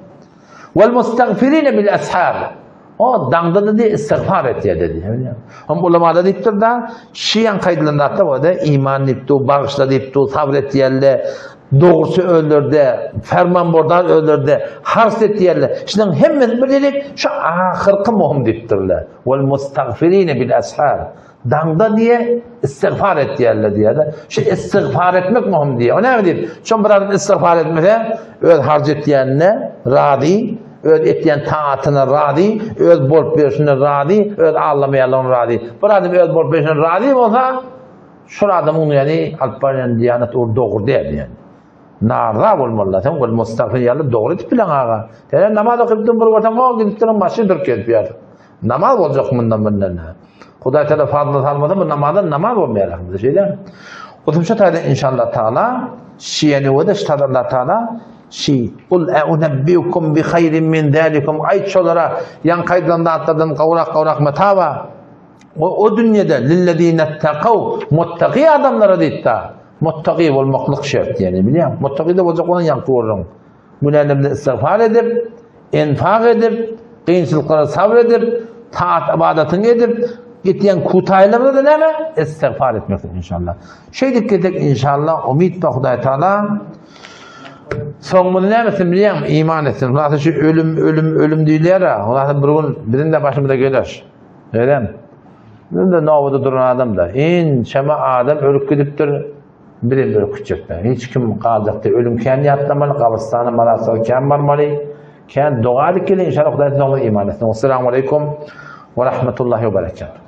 Wal mustagfirine bil ashar. O daňda dedi istigfar etýär dedi. Hem ulamada diýipdir da, şiýan kaýdylan zatda boldy, iman diýipdi, bagyşla diýipdi, sabr etýärler, dogrusy özlerde, ferman bordar özlerde, hars etýärler. Şunuň hemmesi bir dedik, şu ahyrky muhim diýipdirler. Wal mustagfirine bil ashar. Daňda diýe istigfar etýärler diýýär-de. Şu istigfar etmek möhüm diýýär. O näme diýip? Şon bir adam istigfar etmese, öz harç etýänine razy, öz etýän taatyna razy, öz bolup berşine razy, öz allamaýanlygyna razy. Bir adam öz bolup berşine razy bolsa, şol adamyň ýani alyp barýan diýanet ugry dogry däl diýýär. Narza bolmalylar. Sen ol mustagfir ýaly dogry edip bilen aga. Sen namaz okyp bir görseň, o gidip duran maşyn durup gelip ýatyr. Namaz boljak mundan mundan. Hudaý Teala fazla salmasa bu namazdan namaz bolmaýar elhamdülillah. Şeýle. Goşumça taýdan inşallah Taala şiýeni we de ştada Allah Taala şi kul eunebbiukum bi haýrin min zalikum aýt şolara ýaňky aýdylan zatlardan gowrak gowrak metaba o, o dünýede lillezine takaw muttaki adamlara diýipdi. Muttaki bolmaklyk şert ýani bilýän. Muttaki de boljak bolan ýaňky gürrüň. Günälerimizi istigfar edip, enfak edip, kynçylyklara sabr edip, taat-ybadatyňy edip, gitýän kutaýlarymyzda näme? Istigfar etmekdir inşallah. Şeýdip gitsek inşallah umyt bar Hudaý Taala soňumyzy näme etsin bilýäňmi? Iman etsin. Hulasa şu ölüm, ölüm, ölüm diýilýär-ä. Hulasa bir gün biziň de başymyza geler. Öýdämi? Biz-de nobada duran adam-da. Ençeme adam ölüp gidipdir. Birem ürkütjekler. Hiç kim galjakdy. Ölüm kän ýatlamaly, gabrystana, mazarçylyga kän barmaly. Kän doga edip geliň, inşallah Hudaý size iman etsin. Assalamu aleýkum we rahmetullahi we berekatuh.